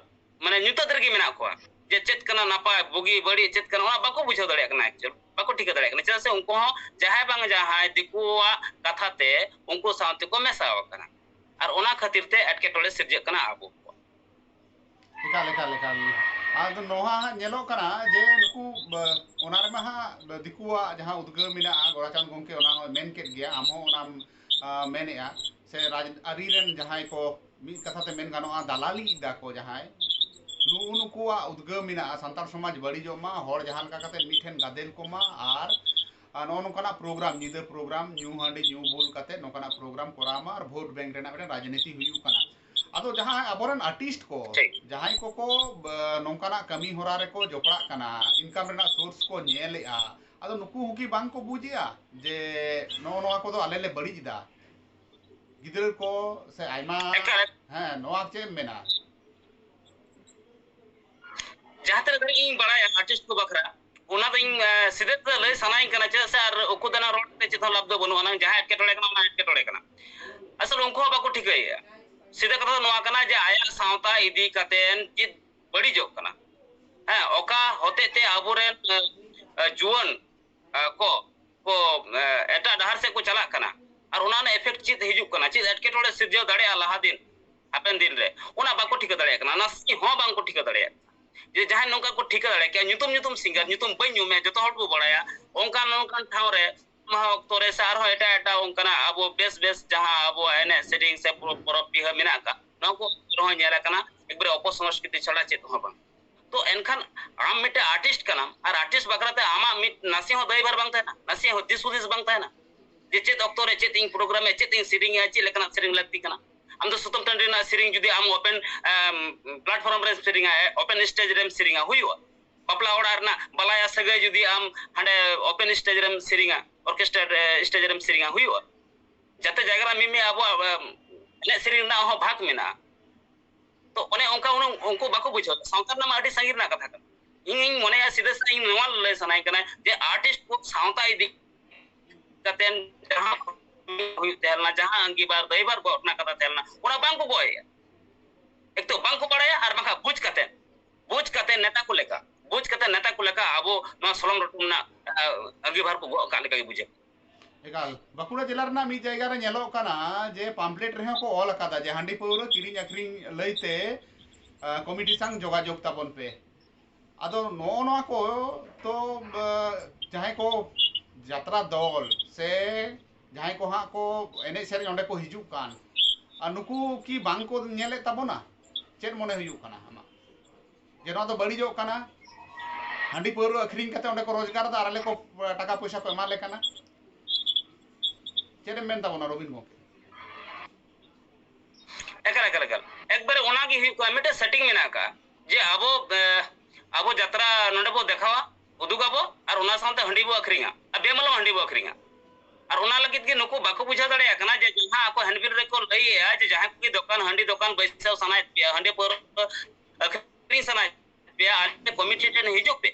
ᱢᱟᱱᱮ ᱧᱩᱛᱟᱹᱛ ᱨᱮᱜᱮ ᱢᱮᱱᱟᱜ ᱠᱚᱣᱟ᱾ ᱡᱮ ᱪᱮᱫ ᱠᱟᱱᱟ ᱱᱟᱯᱟᱭ, ᱵᱩᱜᱤ, ᱵᱟᱹᱲᱤᱡ ᱪᱮᱫ ᱠᱟᱱᱟ, ᱚᱱᱟ ᱵᱟᱠᱚ ᱵᱩᱡᱷᱟᱹᱣ ᱫᱟᱲᱮᱭᱟᱜ ᱠᱟᱱᱟ, actual ᱵᱟᱠᱚ ᱴᱷᱤᱠᱟᱹ ᱫᱟᱲᱮᱭᱟᱜ ᱠᱟᱱᱟ᱾ ᱪᱮᱫᱟᱜ ᱥᱮ ᱩᱱᱠᱩ ᱦᱚᱸ ᱡᱟᱦᱟᱸᱭ ᱵᱟᱝ ᱡᱟᱦᱟᱸᱭ ᱫᱤᱠᱩᱣᱟᱜ ᱠᱟᱛᱷᱟ ᱛᱮ ᱩᱱᱠᱩ ᱥᱟᱶ ᱛᱮᱠᱚ ᱢᱮᱥᱟ ᱟᱠᱟᱱᱟ, ᱟᱨ ᱚᱱᱟ ᱠᱷᱟᱹᱛᱤᱨ ᱛᱮ ᱮᱴᱠᱮᱴᱚᱬᱮ ᱥᱤᱨᱡᱟᱹᱜ ᱠᱟᱱᱟ ᱟᱵᱚ ᱠᱚᱣᱟᱜ᱾ ᱮᱠᱟᱞ, ᱮᱠᱟᱞ, ᱮᱠᱟᱞ᱾ ᱟᱫᱚ ᱱᱚᱣᱟ ᱦᱟᱸᱜ ᱧᱮᱞᱚᱜ ᱠᱟᱱᱟ ᱡᱮ ᱱᱩᱠᱩ, ᱵ-, ᱚᱱᱟ ᱨᱮᱢᱟ ᱦᱟᱸᱜ ᱫᱤᱠᱩᱣᱟᱜ ᱡᱟᱦᱟᱸ ᱩᱫᱽᱜᱟᱹᱣ ᱢᱮᱱᱟᱜᱼᱟ, ᱜᱚᱨᱟᱪᱟᱸᱫᱽ ᱜᱚᱢᱠᱮ ᱚᱱᱟ ᱦᱚᱸᱭ ᱢᱮᱱ ᱠᱮᱫ ᱜᱮᱭᱟ, ᱟᱢ ᱦᱚᱸ ᱚᱱᱟᱢ ᱟᱸ, ᱢᱮᱱᱮᱜᱼᱟ, ᱥᱮ ᱨᱟᱡᱽᱟᱹᱨᱤ ᱨᱮᱱ ᱡᱟᱦᱟᱸᱭ ᱠᱚ, ᱢᱤᱫ ᱠᱟᱛᱷᱟ ᱛᱮ ᱢᱮᱱ ᱜᱟᱱᱚᱜᱼᱟ, ᱫᱟᱞᱟᱞᱤ ᱮᱫᱟ ᱠᱚ ᱡᱟᱦᱟᱸᱭ, ᱱᱩᱜᱼᱩ ᱱᱩᱠᱩᱣᱟᱜ ᱩᱫᱽᱜᱟᱹᱣ ᱢᱮᱱᱟᱜᱼᱟ ᱥᱟᱱᱛᱟᱲ ᱥᱚᱢᱟᱡᱽ ᱵᱟᱹᱲᱤᱡᱚᱜ ᱢᱟ, ᱦᱚᱲ ᱡᱟᱦᱟᱸ ᱞᱮᱠᱟ ᱠᱟᱛᱮ ᱢᱤᱫ ᱴᱷᱮᱱ ᱜᱟᱫᱮᱞ ᱠᱚᱢᱟ, ᱟᱨ, ᱟᱨ ᱱᱚᱜᱼᱚ ᱱᱚᱝᱠᱟᱱᱟᱜ ᱯᱨᱳᱜᱨᱟᱢ, ᱧᱤᱫᱟᱹ ᱯᱨᱳᱜᱨᱟᱢ, ᱧᱩ ᱦᱟᱺᱰᱤ ᱧᱩ ᱵᱩᱞ ᱠᱟᱛᱮ ᱱᱚᱝᱠᱟᱱᱟᱜ ᱯᱨᱳᱜᱨᱟᱢ ᱠᱚᱨᱟᱣ ᱢᱟ, ᱟᱨ ᱵᱷᱳᱴ ᱵᱮᱝᱠ ᱨᱮᱱᱟᱜ ᱢᱤᱫᱴᱮᱱ ᱨᱟᱡᱽᱱᱤᱛᱤ ᱦᱩᱭᱩᱜ ᱠᱟᱱᱟ᱾ ᱟᱫᱚ ᱡᱟᱦᱟᱸ ᱟᱵᱚᱨᱮᱱ ᱟᱨᱴᱤᱥᱴ ᱠᱚ, ᱴᱷᱤᱠ᱾ ᱡᱟᱦᱟᱸᱭ ᱠᱚᱠᱚ, ᱵ-, ᱱᱚᱝᱠᱟᱱᱟᱜ ᱠᱟᱹᱢᱤ ᱦᱚᱨᱟ ᱨᱮᱠᱚ ᱡᱚᱯᱲᱟᱜ ᱠᱟᱱᱟ, ᱤᱱᱠᱟᱢ ᱨᱮᱱᱟᱜ ᱥᱳᱨᱥ ᱠᱚ ᱧᱮᱞᱮᱜᱼᱟ, ᱟᱫᱚ ᱱᱩᱠᱩ ᱦᱚᱸ ᱠᱤ ᱵᱟᱝ ᱠᱚ ᱵᱩᱡᱮᱜᱼᱟ ᱡᱮ ᱱᱚᱜᱼᱚ ᱱᱚᱣᱟ ᱠᱚᱫᱚ ᱟᱞᱮ ᱞᱮ ᱵᱟᱹᱲᱤᱡ ᱮᱫᱟ? ᱜᱤᱫᱽᱨᱟᱹ ᱠᱚ ᱥᱮ ᱟᱭᱢᱟ, ᱮᱠᱟᱞ᱾ ᱦᱮᱸ, ᱱᱚᱣᱟ ᱪᱮᱫ ᱮᱢ ᱢᱮᱱᱟ? ᱡᱟᱦᱟᱸ ᱛᱤᱱᱟᱹᱜ ᱫᱷᱟᱹᱨᱤᱡ ᱤᱧ ᱵᱟᱲᱟᱭᱟ ᱟᱨᱴᱤᱥᱴ ᱠᱚ ᱵᱟᱠᱷᱨᱟ, ᱚᱱᱟ ᱫᱚ ᱤᱧ, ᱮ, ᱥᱤᱫᱷᱟᱹ ᱥᱤᱫᱷᱟᱹ ᱞᱟᱹᱭ ᱥᱟᱱᱟᱧ ᱠᱟᱱᱟ, ᱪᱮᱫᱟᱜ ᱥᱮ ᱟᱨ ᱩᱠᱩ ᱫᱟᱱᱟ ᱨᱚᱲ ᱠᱟᱛᱮ ᱪᱮᱫ ᱦᱚᱸ ᱞᱟᱵᱷ ᱫᱚ ᱵᱟᱹᱱᱩᱜ ᱟᱱᱟᱝ᱾ ᱡᱟᱦᱟᱸ ᱮᱴᱠᱮᱴᱚᱬᱮ ᱠᱟᱱᱟ, ᱚᱱᱟ ᱮᱴᱠᱮᱴᱚᱬᱮ ᱠᱟᱱᱟ᱾ ᱟᱥᱚᱞ ᱩᱱᱠᱩ ᱦᱚᱸ ᱵᱟᱠᱚ ᱴᱷᱤᱠᱟᱹᱭᱮᱫᱼᱟ᱾ ᱥᱤᱫᱷᱟᱹ ᱠᱟᱛᱷᱟ ᱫᱚ ᱱᱚᱣᱟ ᱠᱟᱱᱟ ᱡᱮ ᱟᱭᱟᱜ ᱥᱟᱶᱛᱟ ᱤᱫᱤ ᱠᱟᱛᱮ ᱪᱮᱫ ᱵᱟᱹᱲᱤᱡᱚᱜ ᱠᱟᱱᱟ, ᱦᱮᱸ, ᱚᱠᱟ ᱦᱚᱛᱮᱡ ᱛᱮ ᱟᱵᱚᱨᱮᱱ, ᱮ, ᱮ, ᱡᱩᱣᱟᱹᱱ, ᱮ, ᱠᱚ, ᱠᱚ, ᱮ, ᱮᱴᱟᱜ ᱰᱟᱦᱟᱨ ᱥᱮᱫ ᱠᱚ ᱪᱟᱞᱟᱜ ᱠᱟᱱᱟ, ᱟᱨ ᱚᱱᱟ ᱨᱮᱱᱟᱜ ᱮᱯᱷᱮᱠᱴ ᱪᱮᱫ ᱦᱤᱡᱩᱜ ᱠᱟᱱᱟ, ᱪᱮᱫ ᱮᱴᱠᱮᱴᱚᱬᱮ ᱥᱤᱨᱡᱟᱹᱣ ᱫᱟᱲᱮᱭᱟᱜᱼᱟ ᱞᱟᱦᱟ ᱫᱤᱱ, ᱦᱟᱯᱮᱱ ᱫᱤᱱ ᱨᱮ, ᱚᱱᱟ ᱵᱟᱠᱚ ᱴᱷᱤᱠᱟᱹ ᱫᱟᱲᱮᱭᱟᱜ ᱠᱟᱱᱟ, ᱱᱟᱥᱮ ᱦᱚᱸ ᱵᱟᱝ ᱠᱚ ᱴᱷᱤᱠᱟᱹ ᱫᱟᱲᱮᱭᱟᱜ ᱠᱟᱱᱟ᱾ ᱡᱮ ᱡᱟᱦᱟᱸᱭ ᱱᱚᱝᱠᱟ ᱠᱚ ᱴᱷᱤᱠᱟᱹ ᱫᱟᱲᱮᱭᱟᱜ ᱠᱮᱭᱟ, ᱧᱩᱛᱩᱢ ᱧᱩᱛᱩᱢ ᱥᱤᱝᱜᱟᱨ, ᱧᱩᱛᱩᱢ ᱵᱟᱹᱧ ᱧᱩᱢᱮᱫ, ᱡᱚᱛᱚ ᱦᱚᱲ ᱠᱚ ᱵᱟᱲᱟᱭᱟ, ᱚᱱᱠᱟᱱ ᱱᱚᱝᱠᱟᱱ ᱴᱷᱟᱶ ᱨᱮ ᱚᱱᱟ ᱚᱠᱛᱚ ᱨᱮ ᱥᱮ ᱟᱨᱦᱚᱸ ᱮᱴᱟᱜ ᱮᱴᱟᱜ ᱚᱱᱠᱟᱱᱟᱜ ᱟᱵᱚ ᱵᱮᱥ ᱵᱮᱥ ᱡᱟᱦᱟᱸ ᱟᱵᱚᱣᱟᱜ ᱮᱱᱮᱡ ᱥᱮᱨᱮᱧ ᱥᱮ ᱯᱚᱨᱚᱵᱽ, ᱯᱚᱨᱚᱵᱽ ᱯᱤᱦᱟᱹ ᱢᱮᱱᱟᱜ ᱟᱠᱟᱫ, ᱱᱚᱣᱟ ᱠᱚ ᱨᱮᱦᱚᱸ ᱧᱮᱞ ᱟᱠᱟᱱᱟ, ᱮᱠᱵᱟᱨᱮ ᱚᱯᱚᱥᱚᱝᱥᱠᱨᱤᱛᱤ ᱪᱷᱟᱲᱟ ᱪᱮᱫ ᱦᱚᱸ ᱵᱟᱝ᱾ ᱛᱚ ᱮᱱᱠᱷᱟᱱ ᱟᱢ ᱢᱤᱫᱴᱮᱱ ᱟᱨᱴᱤᱥᱴ ᱠᱟᱱᱟᱢ, ᱟᱨ ᱟᱨᱴᱤᱥᱴ ᱵᱟᱠᱷᱨᱟ ᱛᱮ ᱟᱢᱟᱜ ᱢᱤᱫ ᱱᱟᱥᱮ ᱦᱚᱸ ᱫᱟᱹᱭᱵᱷᱟᱨ ᱵᱟᱝ ᱛᱟᱦᱮᱱᱟ, ᱱᱟᱥᱮ ᱦᱚᱸ ᱫᱤᱥ ᱦᱩᱫᱤᱥ ᱵᱟᱝ ᱛᱟᱦᱮᱱᱟ ᱡᱮ ᱪᱮᱫ ᱚᱠᱛᱚ ᱨᱮ ᱪᱮᱫ ᱤᱧ ᱯᱨᱳᱜᱨᱟᱢ ᱮ, ᱪᱮᱫ ᱤᱧ ᱥᱮᱨᱮᱧᱟ, ᱪᱮᱫ ᱞᱮᱠᱟᱱᱟᱜ ᱥᱮᱨᱮᱧ ᱞᱟᱹᱠᱛᱤ ᱠᱟᱱᱟ᱾ ᱟᱢ ᱫᱚ ᱥᱩᱛᱟᱹᱢ ᱴᱟᱺᱰᱤ ᱨᱮᱱᱟᱜ ᱥᱮᱨᱮᱧ ᱡᱩᱫᱤ ᱟᱢ ᱳᱯᱮᱱ, ᱮᱢ, ᱯᱞᱟᱴᱯᱷᱚᱨᱢ ᱨᱮᱢ ᱥᱮᱨᱮᱧᱟ, ᱳᱯᱮᱱ ᱥᱴᱮᱡᱽ ᱨᱮᱢ ᱥᱮᱨᱮᱧᱟ, ᱦᱩᱭᱩᱜᱼᱟ? ᱵᱟᱯᱞᱟ ᱚᱲᱟᱜ ᱨᱮᱱᱟᱜ ᱵᱟᱞᱟᱭᱟ ᱥᱟᱹᱜᱟᱹᱭ ᱡᱩᱫᱤ ᱟᱢ ᱦᱟᱸᱰᱮ ᱳᱯᱮᱱ ᱥᱴᱮᱡᱽ ᱨᱮᱢ ᱥᱮᱨᱮᱧᱟ, ᱚᱨᱠᱮᱥᱴᱨᱟ, ᱮ, ᱥᱴᱮᱡᱽ ᱨᱮᱢ ᱥᱮᱨᱮᱧᱟ, ᱦᱩᱭᱩᱜᱼᱟ? ᱡᱟᱛᱮ ᱡᱟᱭᱜᱟ ᱨᱮ ᱢᱤᱢᱤᱫ ᱟᱵᱚᱣᱟᱜ, ᱮᱢ, ᱮᱱᱮᱡ ᱥᱮᱨᱮᱧ ᱨᱮᱱᱟᱜ ᱦᱚᱸ ᱵᱷᱟᱜᱽ ᱢᱮᱱᱟᱜᱼᱟ᱾ ᱛᱚ ᱚᱱᱮ ᱚᱱᱠᱟ ᱩᱱᱟᱹᱜ ᱩᱱᱠᱩ ᱵᱟᱠᱚ ᱵᱩᱡᱷᱟᱹᱣ ᱫᱟ᱾ ᱥᱟᱶᱛᱟ ᱨᱮᱱᱟᱜ ᱢᱟ ᱟᱹᱰᱤ ᱥᱟᱺᱜᱤᱧ ᱨᱮᱱᱟᱜ ᱠᱟᱛᱷᱟ ᱠᱟᱱᱟ᱾ ᱤᱧᱤᱧ ᱢᱚᱱᱮᱭᱟ ᱥᱤᱫᱷᱟᱹ ᱥᱤᱫᱷᱟᱹ ᱤᱧ ᱱᱚᱣᱟ ᱞᱟᱹᱭ ᱥᱟᱱᱟᱧ ᱠᱟᱱᱟ ᱡᱮ ᱟᱨᱴᱤᱥᱴ ᱠᱚ ᱥᱟᱶᱛᱟ ᱤᱫᱤ ᱠᱟᱛᱮ ᱡᱟᱦᱟᱸ ᱦᱩᱭᱩᱜ ᱛᱟᱦᱮᱸ ᱞᱮᱱᱟ, ᱡᱟᱦᱟᱸ ᱟᱸᱜᱤᱵᱟᱨ ᱫᱟᱹᱭᱵᱟᱨ ᱜᱚᱜ ᱨᱮᱱᱟᱜ ᱠᱟᱛᱷᱟ ᱛᱟᱦᱮᱸ ᱞᱮᱱᱟ, ᱚᱱᱟ ᱵᱟᱝ ᱠᱚ ᱜᱚᱜ ᱮᱫᱼᱟ᱾ ᱮᱠ ᱛᱚ ᱵᱟᱝ ᱠᱚ ᱵᱟᱲᱟᱭᱟ, ᱟᱨ ᱵᱟᱝᱠᱷᱟᱱ ᱵᱩᱡᱽ ᱠᱟᱛᱮ, ᱵᱩᱡᱽ ᱠᱟᱛᱮ ᱱᱮᱛᱟ ᱠᱚ ᱞᱮᱠᱟ, ᱵᱩᱡᱽ ᱠᱟᱛᱮ ᱱᱮᱛᱟ ᱠᱚ ᱞᱮᱠᱟ ᱟᱵᱚ ᱱᱚᱣᱟ ᱥᱚᱞᱚᱝ ᱞᱚᱴᱚᱢ ᱨᱮᱱᱟᱜ, ᱟᱸ, ᱟᱸᱜᱤᱵᱷᱟᱨ ᱠᱚ ᱜᱚᱜ ᱟᱠᱟᱫ ᱞᱮᱠᱟ ᱜᱮ ᱵᱩᱡᱷᱟᱹᱜ ᱠᱟᱱᱟ᱾ ᱮᱠᱟᱞ᱾ ᱵᱟᱸᱠᱩᱲᱟ ᱡᱮᱞᱟ ᱨᱮᱱᱟᱜ ᱢᱤᱫ ᱡᱟᱭᱜᱟ ᱨᱮ ᱧᱮᱞᱚᱜ ᱠᱟᱱᱟ ᱡᱮ ᱯᱟᱢᱯᱞᱮᱴ ᱨᱮᱦᱚᱸ ᱠᱚ ᱚᱞ ᱟᱠᱟᱫᱟ ᱡᱮ ᱦᱟᱺᱰᱤ ᱯᱟᱹᱣᱨᱟᱹ ᱠᱤᱨᱤᱧ ᱟᱹᱠᱷᱨᱤᱧ ᱞᱟᱹᱭᱛᱮ, ᱟᱸ, ᱠᱚᱢᱤᱴᱤ ᱥᱟᱝ ᱡᱳᱜᱟᱡᱳᱜᱽ ᱛᱟᱵᱚᱱ ᱯᱮ᱾ ᱟᱫᱚ ᱱᱚᱜᱼᱚ ᱱᱚᱣᱟ ᱠᱚ ᱛᱚ, ᱟᱸ, ᱡᱟᱦᱟᱸᱭ ᱠᱚ ᱡᱟᱛᱨᱟ ᱫᱚᱞ ᱥᱮ ᱡᱟᱦᱟᱸᱭ ᱠᱚ ᱦᱟᱸᱜ ᱠᱚ ᱮᱱᱮᱡ ᱥᱮᱨᱮᱧ ᱚᱸᱰᱮ ᱠᱚ ᱦᱤᱡᱩᱜ ᱠᱟᱱ, ᱟᱨ ᱱᱩᱠᱩ ᱠᱤ ᱵᱟᱝ ᱠᱚ ᱧᱮᱞᱮᱫ ᱛᱟᱵᱚᱱᱟ? ᱪᱮᱫ ᱢᱚᱱᱮ ᱦᱩᱭᱩᱜ ᱠᱟᱱᱟ ᱟᱢᱟᱜ, ᱡᱮ ᱱᱚᱣᱟ ᱫᱚ ᱵᱟᱹᱲᱤᱡᱚᱜ ᱠᱟᱱᱟ? ᱦᱟᱺᱰᱤ ᱯᱟᱹᱣᱨᱟᱹ ᱟᱹᱠᱷᱨᱤᱧ ᱠᱟᱛᱮ ᱚᱸᱰᱮ ᱠᱚ ᱨᱳᱡᱽᱜᱟᱨ ᱮᱫᱟ ᱟᱨ ᱟᱞᱮ ᱠᱚ ᱴᱟᱠᱟ ᱯᱚᱭᱥᱟ ᱠᱚ ᱮᱢᱟ ᱞᱮ ᱠᱟᱱᱟ᱾ ᱪᱮᱫ ᱮᱢ ᱢᱮᱱ ᱛᱟᱵᱚᱱᱟ ᱨᱚᱵᱤᱱ ᱜᱚᱢᱠᱮ? ᱮᱠᱟᱞ, ᱮᱠᱟᱞ, ᱮᱠᱟᱞ᱾ ᱮᱠᱵᱟᱨᱮ ᱚᱱᱟ ᱜᱮ ᱦᱩᱭᱩᱜ ᱠᱟᱱᱟ, ᱢᱤᱫᱴᱮᱱ ᱥᱮᱴᱤᱝ ᱢᱮᱱᱟᱜ ᱟᱠᱟᱫᱼᱟ ᱡᱮ ᱟᱵᱚ, ᱮ, ᱟᱵᱚ ᱡᱟᱛᱨᱟ ᱱᱚᱰᱮ ᱵᱚ ᱫᱮᱠᱷᱟᱣᱟ, ᱩᱫᱩᱜ ᱟᱵᱚ, ᱟᱨ ᱚᱱᱟ ᱥᱟᱶᱛᱮ ᱦᱟᱺᱰᱤ ᱵᱚ ᱟᱹᱠᱷᱨᱤᱧᱟ, ᱟᱨ ᱵᱮᱢᱟᱞᱚᱢ ᱦᱟᱺᱰᱤ ᱵᱚ ᱟᱹᱠᱷᱨᱤᱧᱟ᱾ ᱟᱨ ᱚᱱᱟ ᱞᱟᱹᱜᱤᱫ ᱜᱮ ᱱᱩᱠᱩ ᱵᱟᱠᱚ ᱵᱩᱡᱷᱟᱹᱣ ᱫᱟᱲᱮᱭᱟᱜ ᱠᱟᱱᱟ ᱡᱮ ᱡᱟᱦᱟᱸ ᱟᱠᱚ ᱦᱮᱱᱰᱵᱤᱞ ᱨᱮᱠᱚ ᱞᱟᱹᱭᱮᱜᱼᱟ ᱡᱮ ᱡᱟᱦᱟᱸᱭ ᱠᱚᱜᱮ ᱫᱚᱠᱟᱱ, ᱦᱟᱺᱰᱤ ᱫᱚᱠᱟᱱ ᱵᱟᱹᱭᱥᱟᱹᱣ ᱥᱟᱱᱟᱭᱮᱫ ᱯᱮᱭᱟ, ᱦᱟᱺᱰᱤ ᱯᱟᱹᱣᱨᱟᱹ ᱟᱹᱠᱷᱨᱤᱧ ᱥᱟᱱᱟᱭᱮᱫ ᱯᱮᱭᱟ, ᱟᱞᱮ ᱠᱚᱢᱤᱴᱤ ᱴᱷᱮᱱ ᱦᱤᱡᱩᱜ ᱯᱮ᱾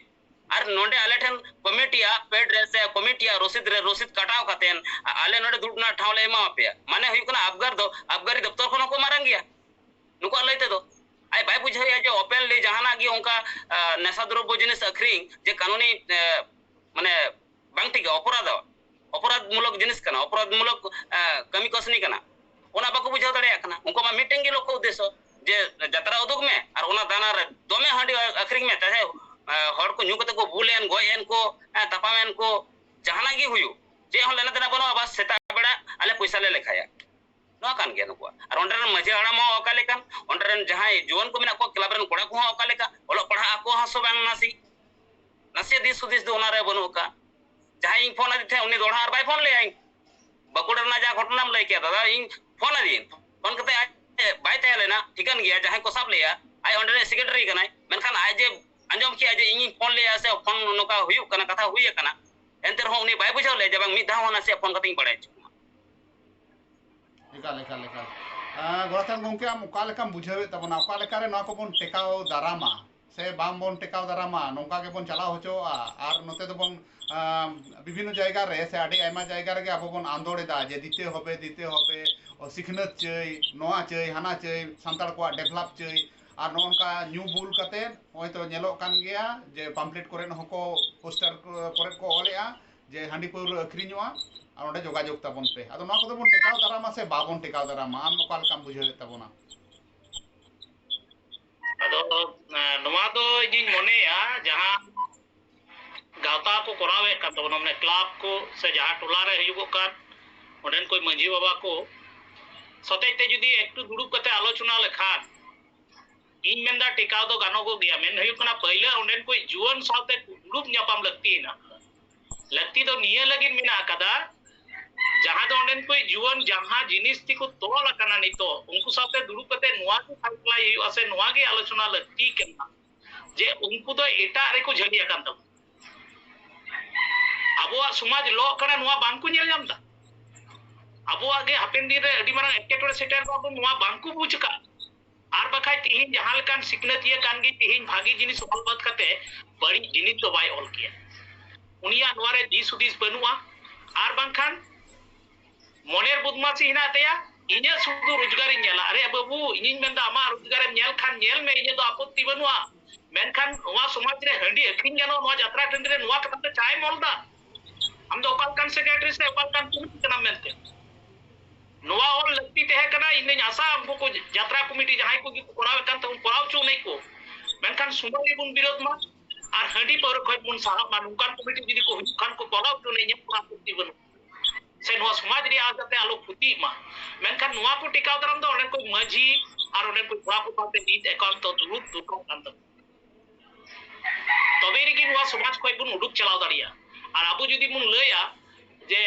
ᱟᱨ ᱱᱚᱰᱮ ᱟᱞᱮ ᱴᱷᱮᱱ ᱠᱚᱢᱤᱴᱤᱭᱟᱜ ᱯᱮᱰ ᱨᱮ ᱥᱮ ᱠᱚᱢᱤᱴᱤᱭᱟᱜ ᱨᱚᱥᱤᱫ ᱨᱮ ᱨᱚᱥᱤᱫ ᱠᱟᱴᱟᱣ ᱠᱟᱛᱮᱱ ᱟ-, ᱟᱞᱮ ᱱᱚᱰᱮ ᱫᱩᱲᱩᱵ ᱨᱮᱱᱟᱜ ᱴᱷᱟᱶ ᱞᱮ ᱮᱢᱟᱣᱟᱯᱮᱭᱟ᱾ ᱢᱟᱱᱮ ᱦᱩᱭᱩᱜ ᱠᱟᱱᱟ, ᱟᱵᱜᱟᱨ ᱫᱚ, ᱟᱵᱜᱟᱨᱤ ᱫᱚᱯᱛᱚᱨ ᱠᱷᱚᱱ ᱦᱚᱸᱠᱚ ᱢᱟᱨᱟᱝ ᱜᱮᱭᱟ ᱱᱩᱠᱩᱣᱟᱜ ᱞᱟᱹᱭ ᱛᱮᱫᱚ᱾ ᱟᱡ ᱵᱟᱭ ᱵᱩᱡᱷᱟᱹᱣᱮᱫᱼᱟ ᱡᱮ openly ᱡᱟᱦᱟᱱᱟᱜ ᱜᱮ ᱚᱱᱠᱟ, ᱟ, ᱱᱮᱥᱟ ᱫᱨᱚᱵᱽᱵᱚ ᱡᱤᱱᱤᱥ ᱟᱹᱠᱷᱨᱤᱧ ᱡᱮ ᱠᱟᱹᱱᱩᱱᱤ, ᱮ, ᱢᱟᱱᱮ ᱵᱟᱝ ᱴᱷᱤᱠᱟ, ᱚᱯᱚᱨᱟᱫᱷ, ᱚᱯᱚᱨᱟᱫᱷ ᱢᱩᱞᱚᱠ ᱡᱤᱱᱤᱥ ᱠᱟᱱᱟ, ᱚᱯᱚᱨᱟᱫᱷ ᱢᱩᱞᱚᱠ, ᱮ, ᱠᱟᱹᱢᱤ ᱠᱟᱹᱥᱱᱤ ᱠᱟᱱᱟ᱾ ᱚᱱᱟ ᱵᱟᱠᱚ ᱵᱩᱡᱷᱟᱹᱣ ᱫᱟᱲᱮᱭᱟᱜ ᱠᱟᱱᱟ᱾ ᱩᱱᱠᱩ ᱢᱟ ᱢᱤᱫᱴᱮᱱ ᱜᱮ ᱞᱚᱠᱠᱷᱚ ᱩᱫᱽᱫᱮᱥᱥᱚ ᱡᱮ ᱡᱟᱛᱨᱟ ᱩᱫᱩᱜ ᱢᱮ ᱟᱨ ᱚᱱᱟ ᱫᱟᱱᱟ ᱨᱮ ᱫᱚᱢᱮ ᱦᱟᱺᱰᱤ ᱟᱹᱠᱷᱨᱤᱧ ᱢᱮ, ᱪᱟᱦᱮ, ᱮ, ᱦᱚᱲ ᱠᱚ ᱧᱩ ᱠᱟᱛᱮ ᱠᱚ ᱵᱩᱞ ᱮᱱ, ᱜᱚᱡ ᱮᱱ ᱠᱚ, ᱮ, ᱛᱟᱯᱟᱢ ᱮᱱ ᱠᱚ, ᱡᱟᱦᱟᱱᱟᱜ ᱜᱮ ᱦᱩᱭᱩᱜ, ᱪᱮᱫ ᱦᱚᱸ ᱞᱮᱱᱟ ᱫᱮᱱᱟ ᱵᱟᱹᱱᱩᱜᱼᱟ, ᱵᱟᱥ ᱥᱮᱛᱟᱜ ᱵᱮᱲᱟ ᱟᱞᱮ ᱯᱚᱭᱥᱟ ᱞᱮ ᱞᱮᱠᱷᱟᱭᱟ᱾ ᱱᱚᱣᱟ ᱠᱟᱱ ᱜᱮᱭᱟ ᱱᱩᱠᱩᱣᱟᱜ᱾ ᱟᱨ ᱚᱸᱰᱮ ᱨᱮᱱ ᱢᱟᱹᱡᱷᱤ ᱦᱟᱲᱟᱢ ᱦᱚᱸ ᱚᱠᱟ ᱞᱮᱠᱟᱱ, ᱚᱸᱰᱮ ᱨᱮᱱ ᱡᱟᱦᱟᱸᱭ ᱡᱩᱣᱟᱹᱱ ᱠᱚ ᱢᱮᱱᱟᱜ ᱠᱚᱣᱟ, ᱠᱞᱟᱵᱽ ᱨᱮᱱ ᱠᱚᱲᱟ ᱠᱚᱦᱚᱸ ᱚᱠᱟ ᱞᱮᱠᱟ, ᱚᱞᱚᱜ ᱯᱟᱲᱦᱟᱜ ᱟᱠᱚ ᱦᱚᱸ ᱥᱮ ᱵᱟᱝ ᱱᱟᱥᱮ, ᱱᱟᱥᱮ ᱫᱤᱥ ᱦᱩᱫᱤᱥ ᱫᱚ ᱚᱱᱟ ᱨᱮ ᱵᱟᱹᱱᱩᱜ ᱟᱠᱟᱫ᱾ ᱡᱟᱦᱟᱸᱭ ᱤᱧ ᱯᱷᱳᱱ ᱟᱫᱮ ᱛᱟᱦᱮᱸᱫ, ᱩᱱᱤ ᱫᱚᱲᱦᱟ ᱟᱨ ᱵᱟᱭ ᱯᱷᱳᱱ ᱞᱮᱜᱼᱟ᱾ ᱤᱧ ᱵᱟᱸᱠᱩᱲᱟ ᱨᱮᱱᱟᱜ ᱡᱟᱦᱟᱸ ᱜᱷᱚᱴᱚᱱᱟᱢ ᱞᱟᱹᱭ ᱠᱮᱫᱟ ᱫᱟᱫᱟ, ᱤᱧ ᱯᱷᱳᱱ ᱟᱫᱮᱭᱟᱹᱧ, ᱯᱷᱳᱱ ᱠᱟᱛᱮ ᱟᱡ ᱵᱟᱭ ᱛᱟᱦᱮᱸ ᱞᱮᱱᱟ, ᱴᱷᱤᱠᱟᱹᱱ ᱜᱮᱭᱟ, ᱡᱟᱦᱟᱸᱭ ᱠᱚ ᱥᱟᱵ ᱞᱮᱜᱼᱟ, ᱟᱡ ᱚᱸᱰᱮ ᱨᱮ ᱥᱮᱠᱨᱮᱴᱟᱨᱤ ᱠᱟᱱᱟᱭ, ᱢᱮᱱᱠᱷᱟᱱ ᱟᱡ ᱡᱮ ᱟᱸᱡᱚᱢ ᱠᱮᱜᱼᱟ ᱡᱮ ᱤᱧᱤᱧ ᱯᱷᱳᱱ ᱞᱮᱜᱼᱟ ᱥᱮ ᱯᱷᱳᱱ ᱱᱚᱝᱠᱟ ᱦᱩᱭᱩᱜ ᱠᱟᱱᱟ, ᱠᱟᱛᱷᱟ ᱦᱩᱭ ᱟᱠᱟᱱᱟ, ᱮᱱᱛᱮ ᱨᱮᱦᱚᱸ ᱩᱱᱤ ᱵᱟᱭ ᱵᱩᱡᱷᱟᱹᱣ ᱞᱮᱜᱼᱟ ᱡᱮ ᱵᱟᱝ, ᱢᱤᱫ ᱫᱷᱟᱣ ᱦᱚᱸ ᱱᱟᱥᱮᱭᱟᱜ ᱯᱷᱳᱱ ᱠᱟᱛᱮ ᱤᱧ ᱵᱟᱲᱟᱭ ᱦᱚᱪᱚ ᱠᱚᱢᱟ᱾ ᱮᱠᱟᱞ, ᱮᱠᱟᱞ, ᱮᱠᱟᱞ᱾ ᱟᱸ, ᱜᱚᱲᱟᱪᱟᱸᱫᱽ ᱜᱚᱢᱠᱮ, ᱟᱢ ᱚᱠᱟ ᱞᱮᱠᱟᱢ ᱵᱩᱡᱷᱟᱹᱣᱮᱫ ᱛᱟᱵᱚᱱᱟ, ᱚᱠᱟ ᱞᱮᱠᱟᱨᱮ ᱱᱚᱣᱟ ᱠᱚᱵᱚᱱ ᱴᱮᱠᱟᱣ ᱫᱟᱨᱟᱢᱟ ᱥᱮ ᱵᱟᱝ ᱵᱚᱱ ᱴᱮᱠᱟᱣ ᱫᱟᱨᱟᱢᱟ, ᱱᱚᱝᱠᱟ ᱜᱮᱵᱚᱱ ᱪᱟᱞᱟᱣ ᱦᱚᱪᱚᱣᱟᱜᱼᱟ? ᱟᱨ ᱱᱚᱛᱮ ᱫᱚᱵᱚᱱ, ᱟᱸ, ᱵᱤᱵᱷᱤᱱᱱᱚ ᱡᱟᱭᱜᱟ ᱨᱮ ᱥᱮ ᱟᱹᱰᱤ ᱟᱭᱢᱟ ᱡᱟᱭᱜᱟ ᱨᱮᱜᱮ ᱟᱵᱚ ᱵᱚᱱ ᱟᱸᱫᱳᱲ ᱮᱫᱟ ᱡᱮ ᱫᱤᱛᱮ ᱦᱚᱵᱮ, ᱫᱤᱛᱮ ᱦᱚᱵᱮ, ᱚ, ᱥᱤᱠᱷᱱᱟᱹᱛ ᱪᱟᱹᱭ, ᱱᱚᱣᱟ ᱪᱟᱹᱭ, ᱦᱟᱱᱟ ᱪᱟᱹᱭ, ᱥᱟᱱᱛᱟᱲ ᱠᱚᱣᱟᱜ develop ᱪᱟᱹᱭ, ᱟᱨ ᱱᱚᱜᱼᱚ ᱱᱚᱝᱠᱟ ᱧᱩ ᱵᱩᱞ ᱠᱟᱛᱮ ᱱᱚᱜᱼᱚᱭ ᱛᱚ ᱧᱮᱞᱚᱜ ᱠᱟᱱ ᱜᱮᱭᱟ ᱡᱮ pamphlet ᱠᱚᱨᱮ ᱦᱚᱸᱠᱚ, ᱯᱳᱥᱴᱟᱨ ᱠᱚᱨᱮ ᱠᱚ ᱚᱞᱮᱜᱼᱟ ᱡᱮ ᱦᱟᱺᱰᱤ ᱯᱟᱹᱣᱨᱟᱹ ᱟᱹᱠᱷᱨᱤᱧᱚᱜᱼᱟ, ᱟᱨ ᱚᱸᱰᱮ ᱡᱳᱜᱟᱡᱳᱜᱽ ᱛᱟᱵᱚᱱ ᱯᱮ᱾ ᱟᱫᱚ ᱱᱚᱣᱟ ᱠᱚᱫᱚ ᱵᱚᱱ ᱴᱮᱠᱟᱣ ᱫᱟᱨᱟᱢᱟ ᱥᱮ ᱵᱟᱵᱚᱱ ᱴᱮᱠᱟᱣ ᱫᱟᱨᱟᱢᱟ? ᱟᱢ ᱚᱠᱟ ᱞᱮᱠᱟᱢ ᱵᱩᱡᱷᱟᱹᱣᱮᱫ ᱛᱟᱵᱚᱱᱟ? ᱟᱫᱚ, ᱮᱸ, ᱱᱚᱣᱟ ᱫᱚ ᱤᱧᱤᱧ ᱢᱚᱱᱮᱭᱟ, ᱡᱟᱦᱟᱸ ᱜᱟᱶᱛᱟ ᱠᱚ ᱠᱚᱨᱟᱣᱮᱫ ᱠᱟᱱ ᱛᱟᱵᱚᱱᱟ, ᱢᱟᱱᱮ ᱠᱞᱟᱵᱽ ᱠᱚ ᱥᱮ ᱡᱟᱦᱟᱸ ᱴᱚᱞᱟ ᱨᱮ ᱦᱩᱭᱩᱜᱚᱜ ᱠᱟᱱ, ᱚᱸᱰᱮᱱ ᱠᱚ ᱢᱟᱹᱡᱷᱤ ᱵᱟᱵᱟ ᱠᱚ ᱥᱚᱛᱮᱡ ᱛᱮ ᱡᱩᱫᱤ ᱮᱠᱴᱩ ᱫᱩᱲᱩᱵ ᱠᱟᱛᱮ ᱟᱞᱳᱪᱚᱱᱟ ᱞᱮᱠᱷᱟᱱ, ᱤᱧ ᱢᱮᱱᱫᱟ ᱴᱮᱠᱟᱣ ᱫᱚ ᱜᱟᱱᱚᱜᱚᱜ ᱜᱮᱭᱟ᱾ ᱢᱮᱱ ᱦᱩᱭᱩᱜ ᱠᱟᱱᱟ, ᱯᱟᱹᱭᱞᱟᱹ ᱚᱸᱰᱮᱱ ᱠᱚ ᱡᱩᱣᱟᱹᱱ ᱥᱟᱶᱛᱮ ᱫᱩᱲᱩᱵ ᱧᱟᱯᱟᱢ ᱞᱟᱹᱠᱛᱤ ᱦᱮᱱᱟᱜ ᱟᱠᱟᱫᱟ᱾ ᱞᱟᱹᱠᱛᱤ ᱫᱚ ᱱᱤᱭᱟᱹ ᱞᱟᱹᱜᱤᱫ ᱢᱮᱱᱟᱜ ᱟᱠᱟᱫᱟ, ᱡᱟᱦᱟᱸ ᱫᱚ ᱚᱸᱰᱮᱱ ᱠᱚ ᱡᱩᱣᱟᱹᱱ ᱡᱟᱦᱟᱸ ᱡᱤᱱᱤᱥ ᱛᱮᱠᱚ ᱛᱚᱞ ᱟᱠᱟᱱᱟ, ᱱᱤᱛᱚᱜ ᱩᱱᱠᱩ ᱥᱟᱶᱛᱮ ᱫᱩᱲᱩᱵ ᱠᱟᱛᱮ ᱱᱚᱣᱟ ᱠᱚ ᱥᱟᱯᱞᱟᱭ ᱦᱩᱭᱩᱜᱼᱟ ᱥᱮ ᱱᱚᱣᱟ ᱜᱮ ᱟᱞᱳᱪᱚᱱᱟ ᱞᱟᱹᱠᱛᱤ ᱠᱟᱱᱟ, ᱡᱮ ᱩᱱᱠᱩ ᱫᱚ ᱮᱴᱟᱜ ᱨᱮᱠᱚ ᱡᱷᱟᱹᱞᱤ ᱟᱠᱟᱱ ᱛᱟᱵᱚᱱᱟ᱾ ᱟᱵᱚᱣᱟᱜ ᱥᱚᱢᱟᱡᱽ ᱞᱚᱜ ᱠᱟᱱᱟ, ᱱᱚᱣᱟ ᱵᱟᱝᱠᱚ ᱧᱮᱞ ᱧᱟᱢ ᱮᱫᱟ᱾ ᱟᱵᱚᱣᱟᱜ ᱜᱮ ᱦᱟᱯᱮᱱ ᱫᱤᱱ ᱨᱮ ᱟᱹᱰᱤ ᱢᱟᱨᱟᱝ ᱮᱴᱠᱮᱴᱚᱬᱮ ᱥᱮᱴᱮᱨ ᱠᱚᱜᱼᱟ ᱵᱚᱱ, ᱱᱚᱣᱟ ᱵᱟᱝᱠᱚ ᱵᱩᱡᱽ ᱟᱠᱟᱫ᱾ ᱟᱨ ᱵᱟᱠᱷᱟᱡ ᱛᱤᱦᱤᱧ ᱡᱟᱦᱟᱸ ᱞᱮᱠᱟᱱ ᱥᱤᱠᱷᱱᱟᱹᱛᱤᱭᱟᱹ ᱠᱟᱱ ᱜᱮ, ᱛᱤᱦᱤᱧ ᱵᱷᱟᱜᱤ ᱡᱤᱱᱤᱥ ᱚᱞ ᱵᱟᱫ ᱠᱟᱛᱮ ᱵᱟᱹᱲᱤᱡ ᱡᱤᱱᱤᱥ ᱫᱚ ᱵᱟᱭ ᱚᱞ ᱠᱮᱭᱟ᱾ ᱩᱱᱤᱭᱟᱜ ᱱᱚᱣᱟ ᱨᱮ ᱫᱤᱥ ᱦᱩᱫᱤᱥ ᱵᱟᱹᱱᱩᱜᱼᱟ᱾ ᱟᱨ ᱵᱟᱝᱠᱷᱟᱱ ᱢᱚᱱᱮᱨ ᱵᱚᱫᱢᱟᱥᱤ ᱦᱮᱱᱟᱜ ᱛᱟᱭᱟ, ᱤᱧᱟᱹᱜ ᱥᱩᱫᱷᱩ ᱨᱳᱡᱽᱜᱟᱨᱤᱧ ᱧᱮᱞᱟ᱾ ᱟᱨᱮ ᱵᱟᱹᱵᱩ, ᱤᱧᱤᱧ ᱢᱮᱱᱫᱟ ᱟᱢᱟᱜ ᱨᱳᱡᱽᱜᱟᱨᱮᱢ ᱧᱮᱞ ᱠᱷᱟᱱ ᱧᱮᱞ ᱢᱮ, ᱤᱧᱟᱹᱜ ᱫᱚ ᱟᱯᱚᱛᱛᱤ ᱵᱟᱹᱱᱩᱜᱼᱟ᱾ ᱢᱮᱱᱠᱷᱟᱱ ᱱᱚᱣᱟ ᱥᱚᱢᱟᱡᱽ ᱨᱮ ᱦᱟᱺᱰᱤ ᱟᱹᱠᱷᱨᱤᱧ ᱜᱟᱱᱚᱜ ᱱᱚᱣᱟ ᱡᱟᱛᱨᱟ ᱴᱟᱺᱰᱤ ᱨᱮ ᱱᱚᱣᱟ ᱠᱟᱛᱷᱟ ᱛᱮ ᱪᱟᱭ ᱢᱚᱞ ᱫᱟ? ᱟᱢ ᱫᱚ ᱚᱠᱟ ᱞᱮᱠᱟᱱ ᱥᱮᱠᱨᱮᱴᱟᱨᱤ ᱥᱮ ᱚᱠᱟ ᱞᱮᱠᱟᱱ ᱠᱚᱢᱤᱴᱤ ᱠᱟᱱᱟᱢ ᱢᱮᱱᱛᱮ? ᱱᱚᱣᱟ ᱚᱞ ᱞᱟᱹᱠᱛᱤ ᱛᱟᱦᱮᱸ ᱠᱟᱱᱟ᱾ ᱤᱧ ᱫᱚᱧ ᱟᱥᱟ ᱩᱱᱠᱩ ᱠᱚ ᱡᱟᱛᱨᱟ ᱠᱚᱢᱤᱴᱤ ᱡᱟᱦᱟᱸᱭ ᱠᱚᱜᱮ ᱠᱚ ᱠᱚᱨᱟᱣᱮᱫ ᱠᱟᱱ ᱛᱟᱵᱚᱱ, ᱠᱚᱨᱟᱣ ᱦᱚᱪᱚ ᱩᱱᱤ ᱠᱚ, ᱢᱮᱱᱠᱷᱟᱱ ᱥᱩᱢᱟᱹᱭ ᱨᱮᱵᱚᱱ ᱵᱤᱨᱳᱫᱷ ᱢᱟ ᱟᱨ ᱦᱟᱺᱰᱤ ᱯᱟᱹᱣᱨᱟᱹ ᱠᱷᱚᱡ ᱵᱚᱱ ᱥᱟᱦᱟᱜ ᱢᱟ᱾ ᱱᱚᱝᱠᱟᱱ ᱠᱚᱢᱤᱴᱤ ᱡᱩᱫᱤ ᱠᱚ ᱦᱩᱭᱩᱜ ᱠᱷᱟᱱ ᱠᱚ ᱠᱚᱨᱟᱣ ᱦᱚᱪᱚ ᱩᱱᱤ, ᱤᱧᱟᱹᱜ ᱠᱳᱱᱳ ᱟᱯᱚᱛᱛᱤ ᱵᱟᱹᱱᱩᱜ᱾ ᱥᱮ ᱱᱚᱣᱟ ᱥᱚᱢᱟᱡᱽ ᱨᱮᱭᱟᱜ ᱡᱟᱛᱮ ᱟᱞᱚ ᱠᱷᱚᱛᱤᱜ ᱢᱟ᱾ ᱢᱮᱱᱠᱷᱟᱱ ᱱᱚᱣᱟ ᱠᱚ ᱴᱮᱠᱟᱣ ᱫᱟᱨᱟᱢ ᱫᱚ ᱚᱸᱰᱮ ᱠᱚ ᱢᱟᱹᱡᱷᱤ ᱟᱨ ᱚᱸᱰᱮ ᱠᱚ ᱠᱚᱲᱟ ᱠᱚ ᱥᱟᱶᱛᱮ ᱱᱤᱛ ᱮᱠᱟᱱᱛᱚ ᱫᱩᱲᱩᱵ ᱫᱚᱨᱠᱟᱨ ᱠᱟᱱ ᱛᱟᱵᱚᱱᱟ᱾ ᱛᱚᱵᱮ ᱨᱮᱜᱮ ᱱᱚᱣᱟ ᱥᱚᱢᱟᱡᱽ ᱠᱷᱚᱱ ᱵᱚᱱ ᱩᱰᱩᱠ ᱪᱟᱞᱟᱣ ᱫᱟᱲᱮᱭᱟᱜᱼᱟ᱾ ᱟᱨ ᱟᱵᱚ ᱡᱩᱫᱤ ᱵᱚᱱ ᱞᱟᱹᱭᱟ ᱡᱮ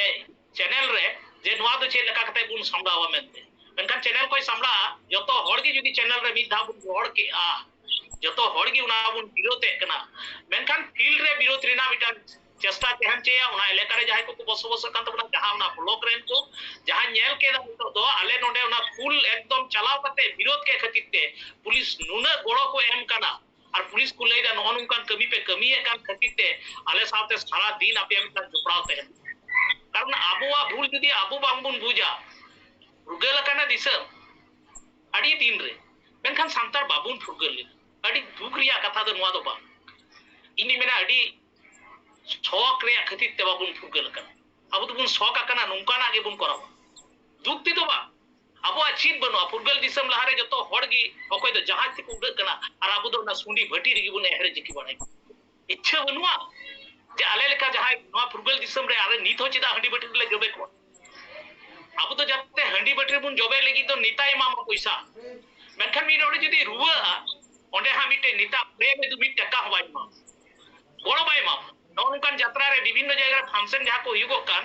ᱪᱮᱱᱮᱞ ᱨᱮ ᱡᱮ ᱱᱚᱣᱟ ᱫᱚ ᱪᱮᱫ ᱞᱮᱠᱟ ᱠᱟᱛᱮ ᱵᱚᱱ ᱥᱟᱢᱵᱲᱟᱣᱟ ᱢᱮᱱᱛᱮ, ᱢᱮᱱᱠᱷᱟᱱ ᱪᱮᱱᱮᱞ ᱠᱷᱚᱱ ᱥᱟᱢᱵᱲᱟᱜᱼᱟ, ᱡᱚᱛᱚ ᱦᱚᱲ ᱜᱮ ᱡᱩᱫᱤ ᱪᱮᱱᱮᱞ ᱨᱮ ᱢᱤᱫ ᱫᱷᱟᱣ ᱵᱚᱱ ᱨᱚᱲ ᱠᱮᱜᱼᱟ, ᱡᱚᱛᱚ ᱦᱚᱲ ᱜᱮ ᱚᱱᱟ ᱵᱚᱱ ᱵᱤᱨᱳᱫᱮᱫ ᱠᱟᱱᱟ, ᱢᱮᱱᱠᱷᱟᱱ ᱯᱷᱤᱞᱰ ᱨᱮ ᱵᱤᱨᱳᱫ ᱨᱮᱱᱟᱜ ᱢᱤᱫᱴᱟᱝ ᱪᱮᱥᱴᱟ ᱛᱟᱦᱮᱱ ᱪᱟᱹᱭᱟ᱾ ᱚᱱᱟ ᱮᱞᱟᱠᱟ ᱨᱮ ᱡᱟᱦᱟᱸᱭ ᱠᱚᱠᱚ ᱵᱚᱥᱚᱵᱟᱥᱚᱜ ᱠᱟᱱ ᱛᱟᱵᱚᱱᱟ, ᱡᱟᱦᱟᱸ ᱚᱱᱟ ᱵᱞᱚᱠ ᱨᱮᱱ ᱠᱚ, ᱡᱟᱦᱟᱸ ᱧᱮᱞ ᱠᱮᱫᱟ ᱱᱤᱛᱚᱜ ᱫᱚ ᱟᱞᱮ ᱱᱚᱰᱮ ᱚᱱᱟ ᱯᱷᱩᱞ ᱮᱠᱫᱚᱢ ᱪᱟᱞᱟᱣ ᱠᱟᱛᱮ ᱵᱤᱨᱳᱫ ᱠᱮᱫ ᱠᱷᱟᱹᱛᱤᱨ ᱛᱮ ᱯᱩᱞᱤᱥ ᱱᱩᱱᱟᱹᱜ ᱜᱚᱲᱚ ᱠᱚ ᱮᱢ ᱠᱟᱱᱟ᱾ ᱟᱨ ᱯᱩᱞᱤᱥ ᱠᱚ ᱞᱟᱹᱭᱫᱟ, ᱱᱚᱜᱼᱚ ᱱᱚᱝᱠᱟᱱ ᱠᱟᱹᱢᱤ ᱯᱮ ᱠᱟᱹᱢᱤᱭᱮᱫ ᱠᱟᱱ ᱠᱷᱟᱹᱛᱤᱨ ᱛᱮ ᱟᱞᱮ ᱥᱟᱶᱛᱮ ᱥᱟᱨᱟ ᱫᱤᱱ ᱟᱯᱮᱭᱟᱜ ᱢᱤᱫᱴᱟᱝ ᱡᱚᱯᱲᱟᱣ ᱛᱟᱦᱮᱱ᱾ ᱠᱟᱨᱚᱱ ᱟᱵᱚᱣᱟᱜ ᱵᱷᱩᱞ ᱡᱩᱫᱤ ᱟᱵᱚ ᱵᱟᱝᱵᱚᱱ ᱵᱩᱡᱟ, ᱯᱷᱩᱨᱜᱟᱹᱞ ᱟᱠᱟᱱᱟ ᱫᱤᱥᱚᱢ ᱟᱹᱰᱤ ᱫᱤᱱ ᱨᱮ, ᱢᱮᱱᱠᱷᱟᱱ ᱥᱟᱱᱛᱟᱲ ᱵᱟᱵᱚᱱ ᱯᱷᱩᱨᱜᱟᱹᱞ ᱞᱮᱱᱟ᱾ ᱟᱹᱰᱤ ᱫᱩᱠ ᱨᱮᱭᱟᱜ ᱠᱟᱛᱷᱟ ᱫᱚ ᱱᱚᱣᱟ ᱫᱚ ᱵᱟᱝ, ᱤᱧ ᱢᱮᱱᱟ ᱟᱹᱰᱤ ᱥᱚᱠ ᱨᱮᱭᱟᱜ ᱠᱷᱟᱹᱛᱤᱨ ᱛᱮ ᱵᱟᱵᱚᱱ ᱯᱷᱩᱨᱜᱟᱹᱞ ᱟᱠᱟᱱᱟ᱾ ᱟᱵᱚ ᱫᱚᱵᱚᱱ ᱥᱚᱠ ᱟᱠᱟᱱᱟ, ᱱᱚᱝᱠᱟᱱᱟᱜ ᱜᱮᱵᱚᱱ ᱠᱚᱨᱟᱣᱟ, ᱫᱩᱠ ᱛᱮᱫᱚ ᱵᱟᱝ᱾ ᱟᱵᱚᱣᱟᱜ ᱪᱮᱫ ᱵᱟᱹᱱᱩᱜᱼᱟ᱾ ᱯᱷᱩᱨᱜᱟᱹᱞ ᱫᱤᱥᱚᱢ ᱞᱟᱦᱟᱨᱮ ᱡᱚᱛᱚ ᱦᱚᱲ ᱜᱮ, ᱚᱠᱚᱭ ᱫᱚ ᱡᱟᱦᱟᱡᱽ ᱛᱮᱠᱚ ᱩᱰᱟᱹᱜ ᱠᱟᱱᱟ, ᱟᱨ ᱟᱵᱚ ᱫᱚ ᱚᱱᱟ ᱥᱩᱸᱰᱤ ᱵᱷᱟᱹᱴᱤ ᱨᱮᱜᱮ ᱵᱚᱱ ᱮᱦᱨᱮ ᱡᱤᱠᱤ ᱵᱟᱲᱟᱭ ᱠᱟᱱᱟ᱾ ᱤᱪᱪᱷᱟᱹ ᱵᱟᱹᱱᱩᱜᱼᱟ ᱡᱮ ᱟᱞᱮ ᱞᱮᱠᱟ ᱡᱟᱦᱟᱸᱭ ᱱᱚᱣᱟ ᱯᱷᱩᱨᱜᱟᱹᱞ ᱫᱤᱥᱚᱢ ᱨᱮ ᱟᱞᱮ ᱱᱤᱛ ᱦᱚᱸ ᱪᱮᱫᱟᱜ ᱦᱟᱺᱰᱤ ᱵᱷᱟᱹᱴᱤ ᱨᱮᱞᱮ ᱡᱚᱵᱮ ᱠᱚᱣᱟ? ᱟᱵᱚ ᱫᱚ ᱡᱟᱛᱮ ᱦᱟᱺᱰᱤ ᱵᱟᱹᱴᱤ ᱨᱮᱵᱚᱱ ᱡᱚᱵᱮ ᱞᱟᱹᱜᱤᱫ ᱫᱚ ᱱᱮᱛᱟᱭ ᱮᱢᱟᱢᱟ ᱯᱚᱭᱥᱟ, ᱢᱮᱱᱠᱷᱟᱱ ᱢᱤᱫ ᱦᱚᱲ ᱡᱩᱫᱤ ᱨᱩᱣᱟᱹᱜᱼᱟ, ᱚᱸᱰᱮ ᱦᱟᱸᱜ ᱢᱤᱫᱴᱮᱱ ᱱᱮᱛᱟ ᱯᱨᱮᱢ ᱮ ᱫᱩ ᱢᱤᱫ ᱴᱟᱠᱟ ᱦᱚᱸ ᱵᱟᱭ ᱮᱢᱟᱢᱟ, ᱜᱚᱲᱚ ᱵᱟᱭ ᱮᱢᱟᱢᱟ᱾ ᱱᱚᱜᱼᱚ ᱱᱚᱝᱠᱟᱱ ᱡᱟᱛᱨᱟ ᱨᱮ ᱵᱤᱵᱷᱤᱱᱱᱚ ᱡᱟᱭᱜᱟ ᱨᱮ ᱯᱷᱟᱱᱥᱮᱱ ᱡᱟᱦᱟᱸ ᱠᱚ ᱦᱩᱭᱩᱜᱚᱜ ᱠᱟᱱ,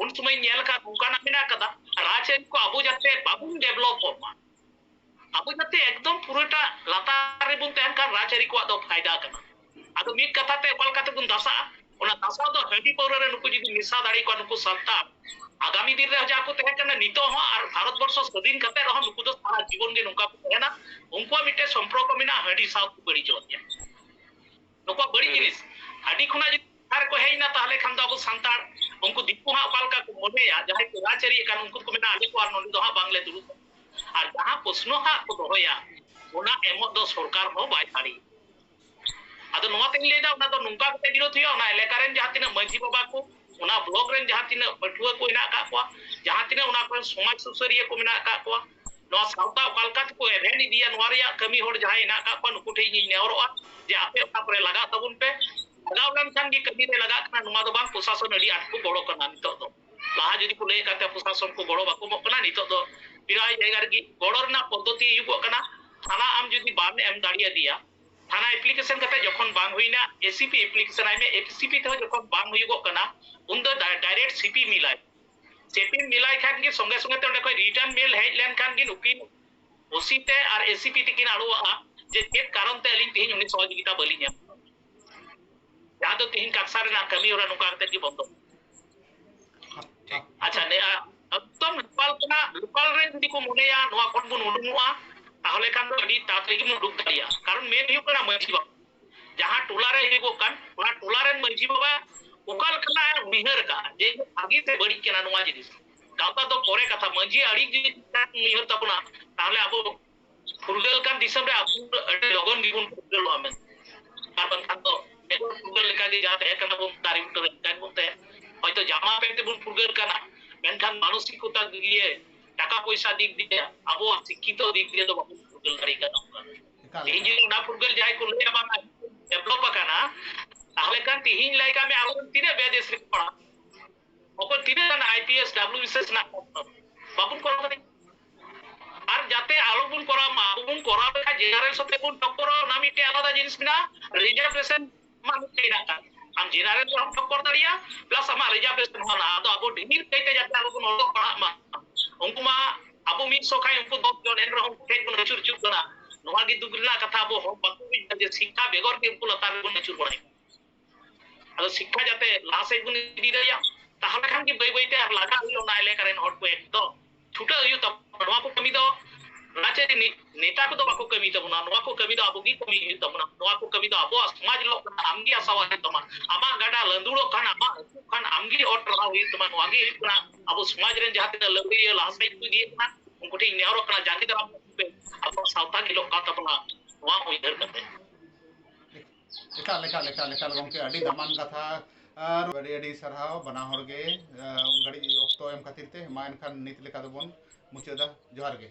ᱩᱱ ᱥᱚᱢᱚᱭ ᱧᱮᱞ ᱟᱠᱟᱫ ᱚᱱᱠᱟᱱᱟᱜ ᱢᱮᱱᱟᱜ ᱟᱠᱟᱫᱟ᱾ ᱨᱟᱡᱽᱟᱹᱨᱤ ᱠᱚ ᱟᱵᱚ ᱡᱟᱛᱮ ᱵᱟᱵᱚᱱ ᱰᱮᱵᱷᱞᱚᱯᱚᱜ ᱢᱟ, ᱟᱵᱚ ᱡᱟᱛᱮ ᱮᱠᱫᱚᱢ ᱯᱩᱨᱟᱹᱴᱟ ᱞᱟᱛᱟᱨ ᱨᱮᱵᱚᱱ ᱛᱟᱦᱮᱱ ᱠᱷᱟᱱ ᱨᱟᱡᱽᱟᱹᱨᱤ ᱠᱚᱣᱟᱜ ᱫᱚ ᱯᱷᱟᱭᱫᱟ ᱠᱟᱱᱟ᱾ ᱟᱫᱚ ᱢᱤᱫ ᱠᱟᱛᱷᱟ ᱛᱮ ᱚᱠᱟ ᱞᱮᱠᱟ ᱛᱮᱵᱚᱱ ᱫᱟᱥᱟᱜᱼᱟ? ᱚᱱᱟ ᱫᱟᱥᱟᱣ ᱫᱚ ᱦᱟᱺᱰᱤ ᱯᱟᱹᱣᱨᱟᱹ ᱨᱮ ᱱᱩᱠᱩ ᱡᱩᱫᱤ ᱢᱮᱥᱟ ᱫᱟᱲᱮ ᱠᱚᱣᱟ ᱱᱩᱠᱩ ᱥᱟᱱᱛᱟᱲ, ᱟᱜᱟᱢᱤ ᱫᱤᱱ ᱨᱮ ᱡᱟᱦᱟᱸ ᱠᱚ ᱛᱟᱦᱮᱸ ᱠᱟᱱᱟ ᱱᱤᱛᱚᱜ ᱦᱚᱸ ᱟᱨ ᱵᱷᱟᱨᱚᱛ ᱵᱚᱨᱥᱚ ᱥᱟᱹᱫᱷᱤᱱ ᱠᱟᱛᱮ ᱨᱮᱦᱚᱸ ᱱᱩᱠᱩ ᱫᱚ ᱥᱟᱨᱟ ᱡᱤᱵᱚᱱ ᱜᱮ ᱱᱚᱝᱠᱟ ᱠᱚ ᱛᱟᱦᱮᱱᱟ᱾ ᱩᱱᱠᱩᱣᱟᱜ ᱢᱤᱫᱴᱮᱱ ᱥᱚᱢᱯᱨᱚᱠᱚ ᱢᱮᱱᱟᱜᱼᱟ ᱦᱟᱺᱰᱤ ᱥᱟᱶ ᱠᱚ ᱵᱟᱹᱲᱤᱡᱚᱜ ᱜᱮᱭᱟ᱾ ᱱᱩᱠᱩᱣᱟᱜ ᱵᱟᱹᱲᱤᱡ ᱡᱤᱱᱤᱥ ᱦᱟᱺᱰᱤ ᱠᱷᱚᱱᱟᱜ ᱡᱩᱫᱤ ᱟᱨ ᱠᱚ ᱦᱮᱡ ᱮᱱᱟ, ᱛᱟᱦᱚᱞᱮ ᱠᱷᱟᱱ ᱫᱚ ᱟᱵᱚ ᱥᱟᱱᱛᱟᱲ ᱩᱱᱠᱩ ᱫᱤᱠᱩ ᱦᱟᱸᱜ ᱚᱠᱟ ᱞᱮᱠᱟ ᱠᱚ ᱢᱚᱱᱮᱭᱟ, ᱡᱟᱦᱟᱸᱭ ᱠᱚ ᱨᱟᱡᱽᱟᱹᱨᱤ ᱟᱠᱟᱱ ᱩᱱᱠᱩ ᱫᱚᱠᱚ ᱢᱮᱱᱟ, "ᱟᱞᱮ ᱠᱚ ᱟᱨ ᱱᱚᱸᱰᱮ ᱫᱚ ᱦᱟᱸᱜ ᱵᱟᱝᱞᱮ ᱫᱩᱲᱩᱵᱼᱟ", ᱟᱨ ᱡᱟᱦᱟᱸ ᱯᱨᱚᱥᱱᱚ ᱦᱟᱸᱜ ᱠᱚ ᱫᱚᱦᱚᱭᱟ ᱚᱱᱟ ᱮᱢᱚᱜ ᱫᱚ ᱥᱚᱨᱠᱟᱨ ᱦᱚᱸ ᱵᱟᱭ ᱫᱟᱲᱮᱭᱟᱜᱼᱟ᱾ ᱟᱫᱚ ᱱᱚᱣᱟ ᱛᱮᱧ ᱞᱟᱹᱭᱫᱟ, ᱚᱱᱟ ᱫᱚ ᱱᱚᱝᱠᱟ ᱠᱟᱛᱮ ᱵᱤᱨᱳᱫ ᱦᱩᱭᱩᱜᱼᱟ, ᱚᱱᱟ ᱮᱞᱟᱠᱟ ᱨᱮᱱ ᱡᱟᱦᱟᱸ ᱛᱤᱱᱟᱹᱜ ᱢᱟᱹᱡᱷᱤ ᱵᱟᱵᱟ ᱠᱚ, ᱚᱱᱟ ᱵᱞᱚᱠ ᱨᱮᱱ ᱡᱟᱦᱟᱸ ᱛᱤᱱᱟᱹᱜ ᱯᱟᱹᱴᱷᱩᱣᱟᱹ ᱠᱚ ᱦᱮᱱᱟᱜ ᱟᱠᱟᱫ ᱠᱚᱣᱟ, ᱡᱟᱦᱟᱸ ᱛᱤᱱᱟᱹᱜ ᱚᱱᱟ ᱠᱚᱨᱮᱱ ᱥᱚᱢᱟᱡᱽ ᱥᱩᱥᱟᱹᱨᱤᱭᱟᱹ ᱠᱚ ᱢᱮᱱᱟᱜ ᱟᱠᱟᱫ ᱠᱚᱣᱟ, ᱱᱚᱣᱟ ᱥᱟᱶᱛᱟ ᱚᱠᱟ ᱞᱮᱠᱟ ᱛᱮᱠᱚ ᱮᱵᱷᱮᱱ ᱤᱫᱤᱭᱟ, ᱱᱚᱣᱟ ᱨᱮᱭᱟᱜ ᱠᱟᱹᱢᱤ ᱦᱚᱲ ᱡᱟᱦᱟᱸᱭ ᱦᱮᱱᱟᱜ ᱟᱠᱟᱫ ᱠᱚᱣᱟ, ᱱᱩᱠᱩ ᱴᱷᱮᱱ ᱤᱧ ᱱᱮᱦᱚᱨᱚᱜᱼᱟ ᱡᱮ ᱟᱯᱮ ᱚᱱᱟ ᱠᱚᱨᱮ ᱞᱟᱜᱟᱜ ᱛᱟᱵᱚᱱ ᱯᱮ᱾ ᱞᱟᱜᱟᱣ ᱞᱮᱱᱠᱷᱟᱱ ᱜᱮ ᱠᱟᱹᱢᱤ ᱨᱮ ᱞᱟᱜᱟᱜ ᱠᱟᱱᱟ᱾ ᱱᱚᱣᱟ ᱫᱚ ᱵᱟᱝ ᱯᱨᱚᱥᱟᱥᱚᱱ ᱟᱹᱰᱤ ᱟᱸᱴ ᱠᱚ ᱜᱚᱲᱚ ᱠᱟᱱᱟ ᱱᱤᱛᱚᱜ ᱫᱚ᱾ ᱞᱟᱦᱟ ᱡᱩᱫᱤ ᱠᱚ ᱞᱟᱹᱭ ᱟᱠᱟᱫ ᱛᱟᱦᱮᱸ ᱯᱨᱚᱥᱟᱥᱚᱱ ᱠᱚ ᱜᱚᱲᱚ ᱵᱟᱠᱚ ᱮᱢᱚᱜ ᱠᱟᱱᱟ, ᱱᱤᱛᱚᱜ ᱫᱚ ᱯᱨᱟᱭ ᱡᱟᱭᱜᱟ ᱨᱮᱜᱮ ᱜᱚᱲᱚ ᱨᱮᱱᱟᱜ ᱯᱚᱫᱽᱫᱷᱚᱛᱤ ᱦᱩᱭᱩᱜᱚᱜ ᱠᱟᱱᱟ᱾ ᱛᱷᱟᱱᱟ ᱟᱢ ᱡᱩᱫᱤ ᱵᱟᱢ ᱮᱢ ᱫᱟᱲᱮᱭᱟᱫᱮᱭᱟ, ᱛᱷᱟᱱᱟ ᱮᱯᱞᱤᱠᱮᱥᱚᱱ ᱠᱟᱛᱮ ᱡᱚᱠᱷᱚᱱ ᱵᱟᱝ ᱦᱩᱭᱱᱟ, ᱮᱥᱤᱯᱤ ᱮᱯᱞᱤᱠᱮᱥᱚᱱ ᱟᱭ ᱢᱮ, ᱮᱥᱤᱯᱤ ᱛᱮᱦᱚᱸ ᱡᱚᱠᱷᱚᱱ ᱵᱟᱝ ᱦᱩᱭᱩᱜᱚᱜ ᱠᱟᱱᱟ, ᱩᱱᱫᱚ ᱰᱟ-, ᱰᱟᱭᱨᱮᱠᱴ ᱥᱤᱯᱤ ᱢᱤᱞᱟᱭ᱾ ᱥᱤᱯᱤ ᱢᱤᱞᱟᱭ ᱠᱷᱟᱱ ᱜᱮ ᱥᱚᱸᱜᱮ ᱥᱚᱸᱜᱮ ᱛᱮ ᱚᱸᱰᱮ ᱠᱷᱚᱱ ᱨᱤᱴᱟᱨᱱ ᱢᱮᱞ ᱦᱮᱡ ᱞᱮᱱᱠᱷᱟᱱ ᱜᱮ ᱱᱩᱠᱤᱱ ᱳᱥᱤ ᱛᱮ ᱟᱨ ᱮᱥᱤᱯᱤ ᱛᱤᱠᱤᱱ ᱟᱲᱚᱣᱟᱜᱼᱟ ᱡᱮ ᱪᱮᱫ ᱠᱟᱨᱚᱱ ᱛᱮ ᱟᱹᱞᱤᱧ ᱛᱮᱦᱮᱧ ᱩᱱᱤ ᱥᱚᱦᱚᱡᱳᱜᱤᱛᱟ ᱵᱟᱹᱞᱤᱧ ᱮᱢ᱾ ᱡᱟᱦᱟᱸ ᱫᱚ ᱛᱤᱦᱤᱧ ᱠᱟᱠᱥᱟ ᱨᱮᱱᱟᱜ ᱠᱟᱹᱢᱤ ᱦᱚᱨᱟ ᱱᱚᱝᱠᱟ ᱠᱟᱛᱮ ᱜᱮ ᱵᱚᱱᱫᱚ᱾ ᱟᱪᱪᱷᱟ, ᱱᱮ-, ᱟ, ᱮᱠᱫᱚᱢ ᱞᱳᱠᱟᱞ ᱠᱟᱱᱟ, ᱞᱳᱠᱟᱞ ᱨᱮᱱ ᱡᱩᱫᱤ ᱠᱚ ᱢᱚᱱᱮᱭᱟ ᱱᱚᱣᱟ ᱠᱷᱚᱱ ᱵᱚᱱ ᱩᱰᱩᱝᱚᱜᱼᱟ, ᱛᱟᱦᱚᱞᱮ ᱠᱷᱟᱱ ᱫᱚ ᱟᱹᱰᱤ ᱛᱟᱲᱟᱛᱟᱲᱤ ᱜᱮᱵᱚᱱ ᱩᱰᱩᱠ ᱫᱟᱲᱮᱭᱟᱜᱼᱟ᱾ ᱠᱟᱨᱚᱱ ᱢᱮᱱ ᱦᱩᱭᱩᱜ ᱠᱟᱱᱟ ᱢᱟᱹᱡᱷᱤ ᱵᱟᱵᱟ, ᱡᱟᱦᱟᱸ ᱴᱚᱞᱟ ᱨᱮ ᱦᱩᱭᱩᱜᱚᱜ ᱠᱟᱱ, ᱚᱱᱟ ᱴᱚᱞᱟ ᱨᱮᱱ ᱢᱟᱹᱡᱷᱤ ᱵᱟᱵᱟ ᱚᱠᱟ ᱞᱮᱠᱟᱱᱟᱜ ᱮ ᱩᱭᱦᱟᱹᱨ ᱟᱠᱟᱫᱼᱟ ᱡᱮ ᱵᱷᱟᱹᱜᱤ ᱥᱮ ᱵᱟᱹᱲᱤᱡ ᱠᱟᱱᱟ ᱱᱚᱣᱟ ᱡᱤᱱᱤᱥ᱾ ᱜᱟᱶᱛᱟ ᱫᱚ ᱯᱚᱨᱮ ᱠᱟᱛᱷᱟ, ᱢᱟᱹᱡᱷᱤ ᱟᱹᱰᱤ ᱡᱩᱫᱤ ᱴᱷᱤᱠ ᱴᱷᱟᱠ ᱩᱭᱦᱟᱹᱨ ᱛᱟᱵᱚᱱᱟ, ᱛᱟᱦᱚᱞᱮ ᱟᱵᱚ ᱯᱷᱩᱨᱜᱟᱹᱞ ᱠᱟᱱ ᱫᱤᱥᱚᱢ ᱨᱮ ᱟᱵᱚ ᱟᱹᱰᱤ ᱞᱚᱜᱚᱱ ᱜᱮᱵᱚᱱ ᱯᱷᱩᱨᱜᱟᱹᱞᱚᱜᱼᱟ ᱢᱮᱱᱛᱮ᱾ ᱟᱨ ᱵᱟᱝᱠᱷᱟᱱ ᱫᱚ ᱵᱮᱜᱚᱨ ᱯᱷᱩᱨᱜᱟᱹᱞ ᱞᱮᱠᱟᱜᱮ ᱡᱟ ᱛᱟᱦᱮᱸ ᱠᱟᱱᱟ ᱵᱚᱱ ᱫᱟᱨᱮ ᱵᱩᱴᱟᱹ ᱨᱮ ᱚᱱᱠᱟ ᱜᱮᱵᱚᱱ ᱛᱟᱦᱮᱸ᱾ ᱦᱚᱭᱛᱚ ᱡᱟᱢᱟ ᱯᱮᱱᱴ ᱛᱮᱵᱚᱱ ᱯᱷᱩᱨᱜᱟᱹᱞ ᱠᱟᱱᱟ, ᱢᱮᱱᱠᱷᱟᱱ ᱢᱟᱱᱚᱥᱤᱠᱚᱛᱟ ᱫᱤᱠ ᱫᱤᱭᱮ, ᱴᱟᱠᱟ ᱯᱚᱭᱥᱟ ᱫᱤᱠ ᱫᱤᱭᱮ, ᱟᱵᱚᱣᱟᱜ ᱥᱤᱠᱠᱷᱤᱛᱚ ᱫᱤᱠ ᱫᱤᱭᱮ ᱫᱚ ᱵᱟᱵᱚᱱ ᱯᱷᱩᱨᱜᱟᱹᱞ ᱫᱟᱲᱮ ᱠᱟᱱᱟ᱾ ᱚᱱᱠᱟ ᱛᱮᱦᱮᱧ ᱡᱩᱫᱤ ᱚᱱᱟ ᱯᱷᱩᱨᱜᱟᱹᱞ ᱡᱟᱦᱟᱸᱭ ᱠᱚ ᱞᱟᱹᱭᱟ ᱵᱟᱝ ᱰᱮᱵᱷᱞᱚᱯ ᱟᱠᱟᱱᱟ, ᱛᱟᱦᱚᱞᱮ ᱠᱷᱟᱱ ᱛᱮᱦᱮᱧ ᱞᱟᱹᱭ ᱠᱟᱜ ᱢᱮ ᱟᱵᱚ ᱛᱤᱱᱟᱹᱜ ᱵᱮᱫᱮᱥ ᱨᱮ ᱯᱟᱲᱟᱜ ᱚᱠᱚᱭ ᱛᱤᱱᱟᱹᱜ ᱜᱟᱱ I P S, W B C S ᱨᱮᱱᱟᱜ ᱠᱟᱛᱷᱟ ᱵᱟᱵᱚᱱ ᱠᱚᱨᱟᱣ ᱫᱟᱲᱮᱭᱟᱜᱼᱟ᱾ ᱟᱨ ᱡᱟᱛᱮ ᱟᱞᱚᱵᱚᱱ ᱠᱚᱨᱟᱣ ᱢᱟ, ᱟᱵᱚ ᱵᱚᱱ ᱠᱚᱨᱟᱣ ᱞᱮᱠᱷᱟᱱ ᱡᱮᱱᱟᱨᱮᱞ ᱥᱟᱛᱮ ᱵᱚᱱ ᱴᱚᱠᱠᱚᱨᱚᱜᱼᱟ, ᱚᱱᱟ ᱢᱤᱫᱴᱮᱱ ᱟᱞᱟᱫᱟ ᱡᱤᱱᱤᱥ ᱢᱮᱱᱟᱜᱼᱟ᱾ ᱨᱤᱡᱟᱨᱵᱷᱮᱥᱚᱱ ᱢᱟ ᱢᱤᱫᱴᱮᱱ ᱦᱮᱱᱟᱜ ᱟᱠᱟᱫ, ᱟᱢ ᱡᱮᱱᱟᱨᱮᱞ ᱨᱮᱦᱚᱸᱢ ᱴᱚᱠᱠᱚᱨ ᱫᱟᱲᱮᱭᱟᱜᱼᱟ, ᱯᱞᱟᱥ ᱟᱢᱟᱜ ᱨᱤᱡᱟᱨᱵᱷᱮᱥᱚᱱ ᱦᱚᱸ ᱢᱮᱱᱟᱜᱼᱟ᱾ ᱟᱫᱚ ᱟᱵᱚ ᱰᱷᱮᱨ ᱠᱟᱭᱛᱮ ᱡᱟᱛᱮ ᱟᱞᱚᱵᱚᱱ ᱚᱞᱚᱜ ᱯᱟᱲᱦᱟᱜ ᱢᱟ, ᱩᱱᱠᱩ ᱢᱟ ᱟᱵᱚ ᱢᱤᱫ ᱥᱚ ᱠᱷᱟᱱ ᱩᱱᱠᱩ ᱫᱚᱥ ᱡᱚᱱ, ᱮᱱ ᱨᱮᱦᱚᱸ ᱩᱱᱠᱩ ᱴᱷᱮᱱ ᱵᱚᱱ ᱟᱹᱪᱩᱨ ᱟᱹᱪᱩᱨ ᱠᱟᱱᱟ᱾ ᱱᱚᱣᱟ ᱜᱮ ᱫᱩᱠ ᱨᱮᱱᱟᱜ ᱠᱟᱛᱷᱟ, ᱟᱵᱚ ᱦᱚᱲ ᱵᱟᱠᱚ ᱵᱩᱡᱽ ᱮᱫᱟ ᱡᱮ ᱥᱤᱠᱠᱷᱟ ᱵᱮᱜᱚᱨ ᱜᱮ ᱩᱱᱠᱩ ᱞᱟᱛᱟᱨ ᱨᱮᱵᱚᱱ ᱟᱹᱪᱩᱨ ᱵᱟᱲᱟᱭ ᱠᱟᱱᱟ᱾ ᱟᱫᱚ ᱥᱤᱠᱠᱷᱟ ᱡᱟᱛᱮ ᱞᱟᱦᱟ ᱥᱮᱫ ᱵᱚᱱ ᱤᱫᱤ ᱫᱟᱲᱮᱭᱟᱜ, ᱛᱟᱦᱚᱞᱮ ᱠᱷᱟᱱ ᱜᱮ ᱵᱟᱹᱭ ᱵᱟᱹᱭ ᱛᱮ ᱟᱨ ᱞᱟᱜᱟᱜ ᱦᱩᱭᱩᱜᱼᱟ ᱚᱱᱟ ᱮᱞᱟᱠᱟ ᱨᱮᱱ ᱦᱚᱲ ᱠᱚ ᱮᱠᱫᱚᱢ ᱪᱷᱩᱴᱟᱹᱣ ᱦᱩᱭᱩᱜ ᱛᱟᱵᱚᱱᱟ᱾ ᱱᱚᱣᱟ ᱠᱚ ᱠᱟᱹᱢᱤ ᱫᱚ ᱨᱟᱡᱽᱟᱹᱨᱤ ᱱᱮ-, ᱱᱮᱛᱟ ᱠᱚᱫᱚ ᱵᱟᱠᱚ ᱠᱟᱹᱢᱤ ᱛᱟᱵᱚᱱᱟ, ᱱᱚᱣᱟ ᱠᱚ ᱠᱟᱹᱢᱤ ᱫᱚ ᱟᱵᱚ ᱜᱮ ᱠᱟᱹᱢᱤ ᱦᱩᱭᱩᱜ ᱛᱟᱵᱚᱱᱟ᱾ ᱱᱚᱣᱟ ᱠᱚ ᱠᱟᱹᱢᱤ ᱫᱚ ᱟᱵᱚᱣᱟᱜ ᱥᱚᱢᱟᱡᱽ ᱞᱚᱜ ᱠᱟᱱᱟ, ᱟᱢ ᱜᱮ ᱟᱥᱟᱣᱟᱜ ᱦᱩᱭᱩᱜ ᱛᱟᱢᱟ᱾ ᱟᱢᱟᱜ ᱜᱟᱰᱟ ᱞᱟᱸᱫᱩᱲᱚᱜ ᱠᱷᱟᱱ, ᱟᱢᱟᱜ ᱟᱹᱛᱩᱜ ᱠᱷᱟᱱ, ᱟᱢ ᱜᱮ ᱚᱨ ᱴᱟᱨᱦᱟᱣ ᱦᱩᱭᱩᱜ ᱛᱟᱢᱟ᱾ ᱱᱚᱣᱟ ᱜᱮ ᱦᱩᱭᱩᱜ ᱠᱟᱱᱟ ᱟᱵᱚ ᱥᱚᱢᱟᱡᱽ ᱨᱮᱱ ᱡᱟᱦᱟᱸ ᱛᱤᱱᱟᱹᱜ ᱞᱟᱹᱣᱲᱤᱭᱟᱹ ᱞᱟᱦᱟ ᱥᱮᱫ ᱠᱚ ᱤᱫᱤᱭᱮᱫ ᱠᱟᱱᱟ, ᱩᱱᱠᱩ ᱴᱷᱮᱱ ᱤᱧ ᱱᱮᱦᱚᱨᱚᱜ ᱠᱟᱱᱟ, ᱡᱟᱸᱜᱮ ᱫᱟᱨᱟᱢ ᱯᱮ, ᱟᱵᱚᱣᱟᱜ ᱥᱟᱶᱛᱟ ᱜᱮᱞᱚᱜ ᱠᱟᱱ ᱛᱟᱵᱚᱱᱟ, ᱱᱚᱣᱟ ᱩᱭᱦᱟᱹᱨ ᱠᱟᱛᱮ᱾ ᱮᱠᱟᱞ, ᱮᱠᱟᱞ, ᱮᱠᱟᱞ, ᱮᱠᱟᱞ ᱜᱚᱢᱠᱮ, ᱟᱹᱰᱤ ᱫᱟᱢᱟᱱ ᱠᱟᱛᱷᱟ᱾ ᱟᱨ ᱟᱹᱰᱤ, ᱟᱹᱰᱤ ᱥᱟᱨᱦᱟᱣ ᱵᱟᱱᱟ ᱦᱚᱲ ᱜᱮ, ᱟᱨ ᱩᱱ ᱜᱷᱟᱹᱲᱤᱡ ᱚᱠᱛᱚ ᱮᱢ ᱠᱷᱟᱹᱛᱤᱨ ᱛᱮ᱾ ᱢᱟ ᱮᱱᱠᱷᱟᱱ ᱱᱤᱛ ᱞᱮᱠᱟ ᱫᱚᱵᱚᱱ ᱢᱩᱪᱟᱹᱫᱟ᱾ ᱡᱚᱦᱟᱨ ᱜᱮ᱾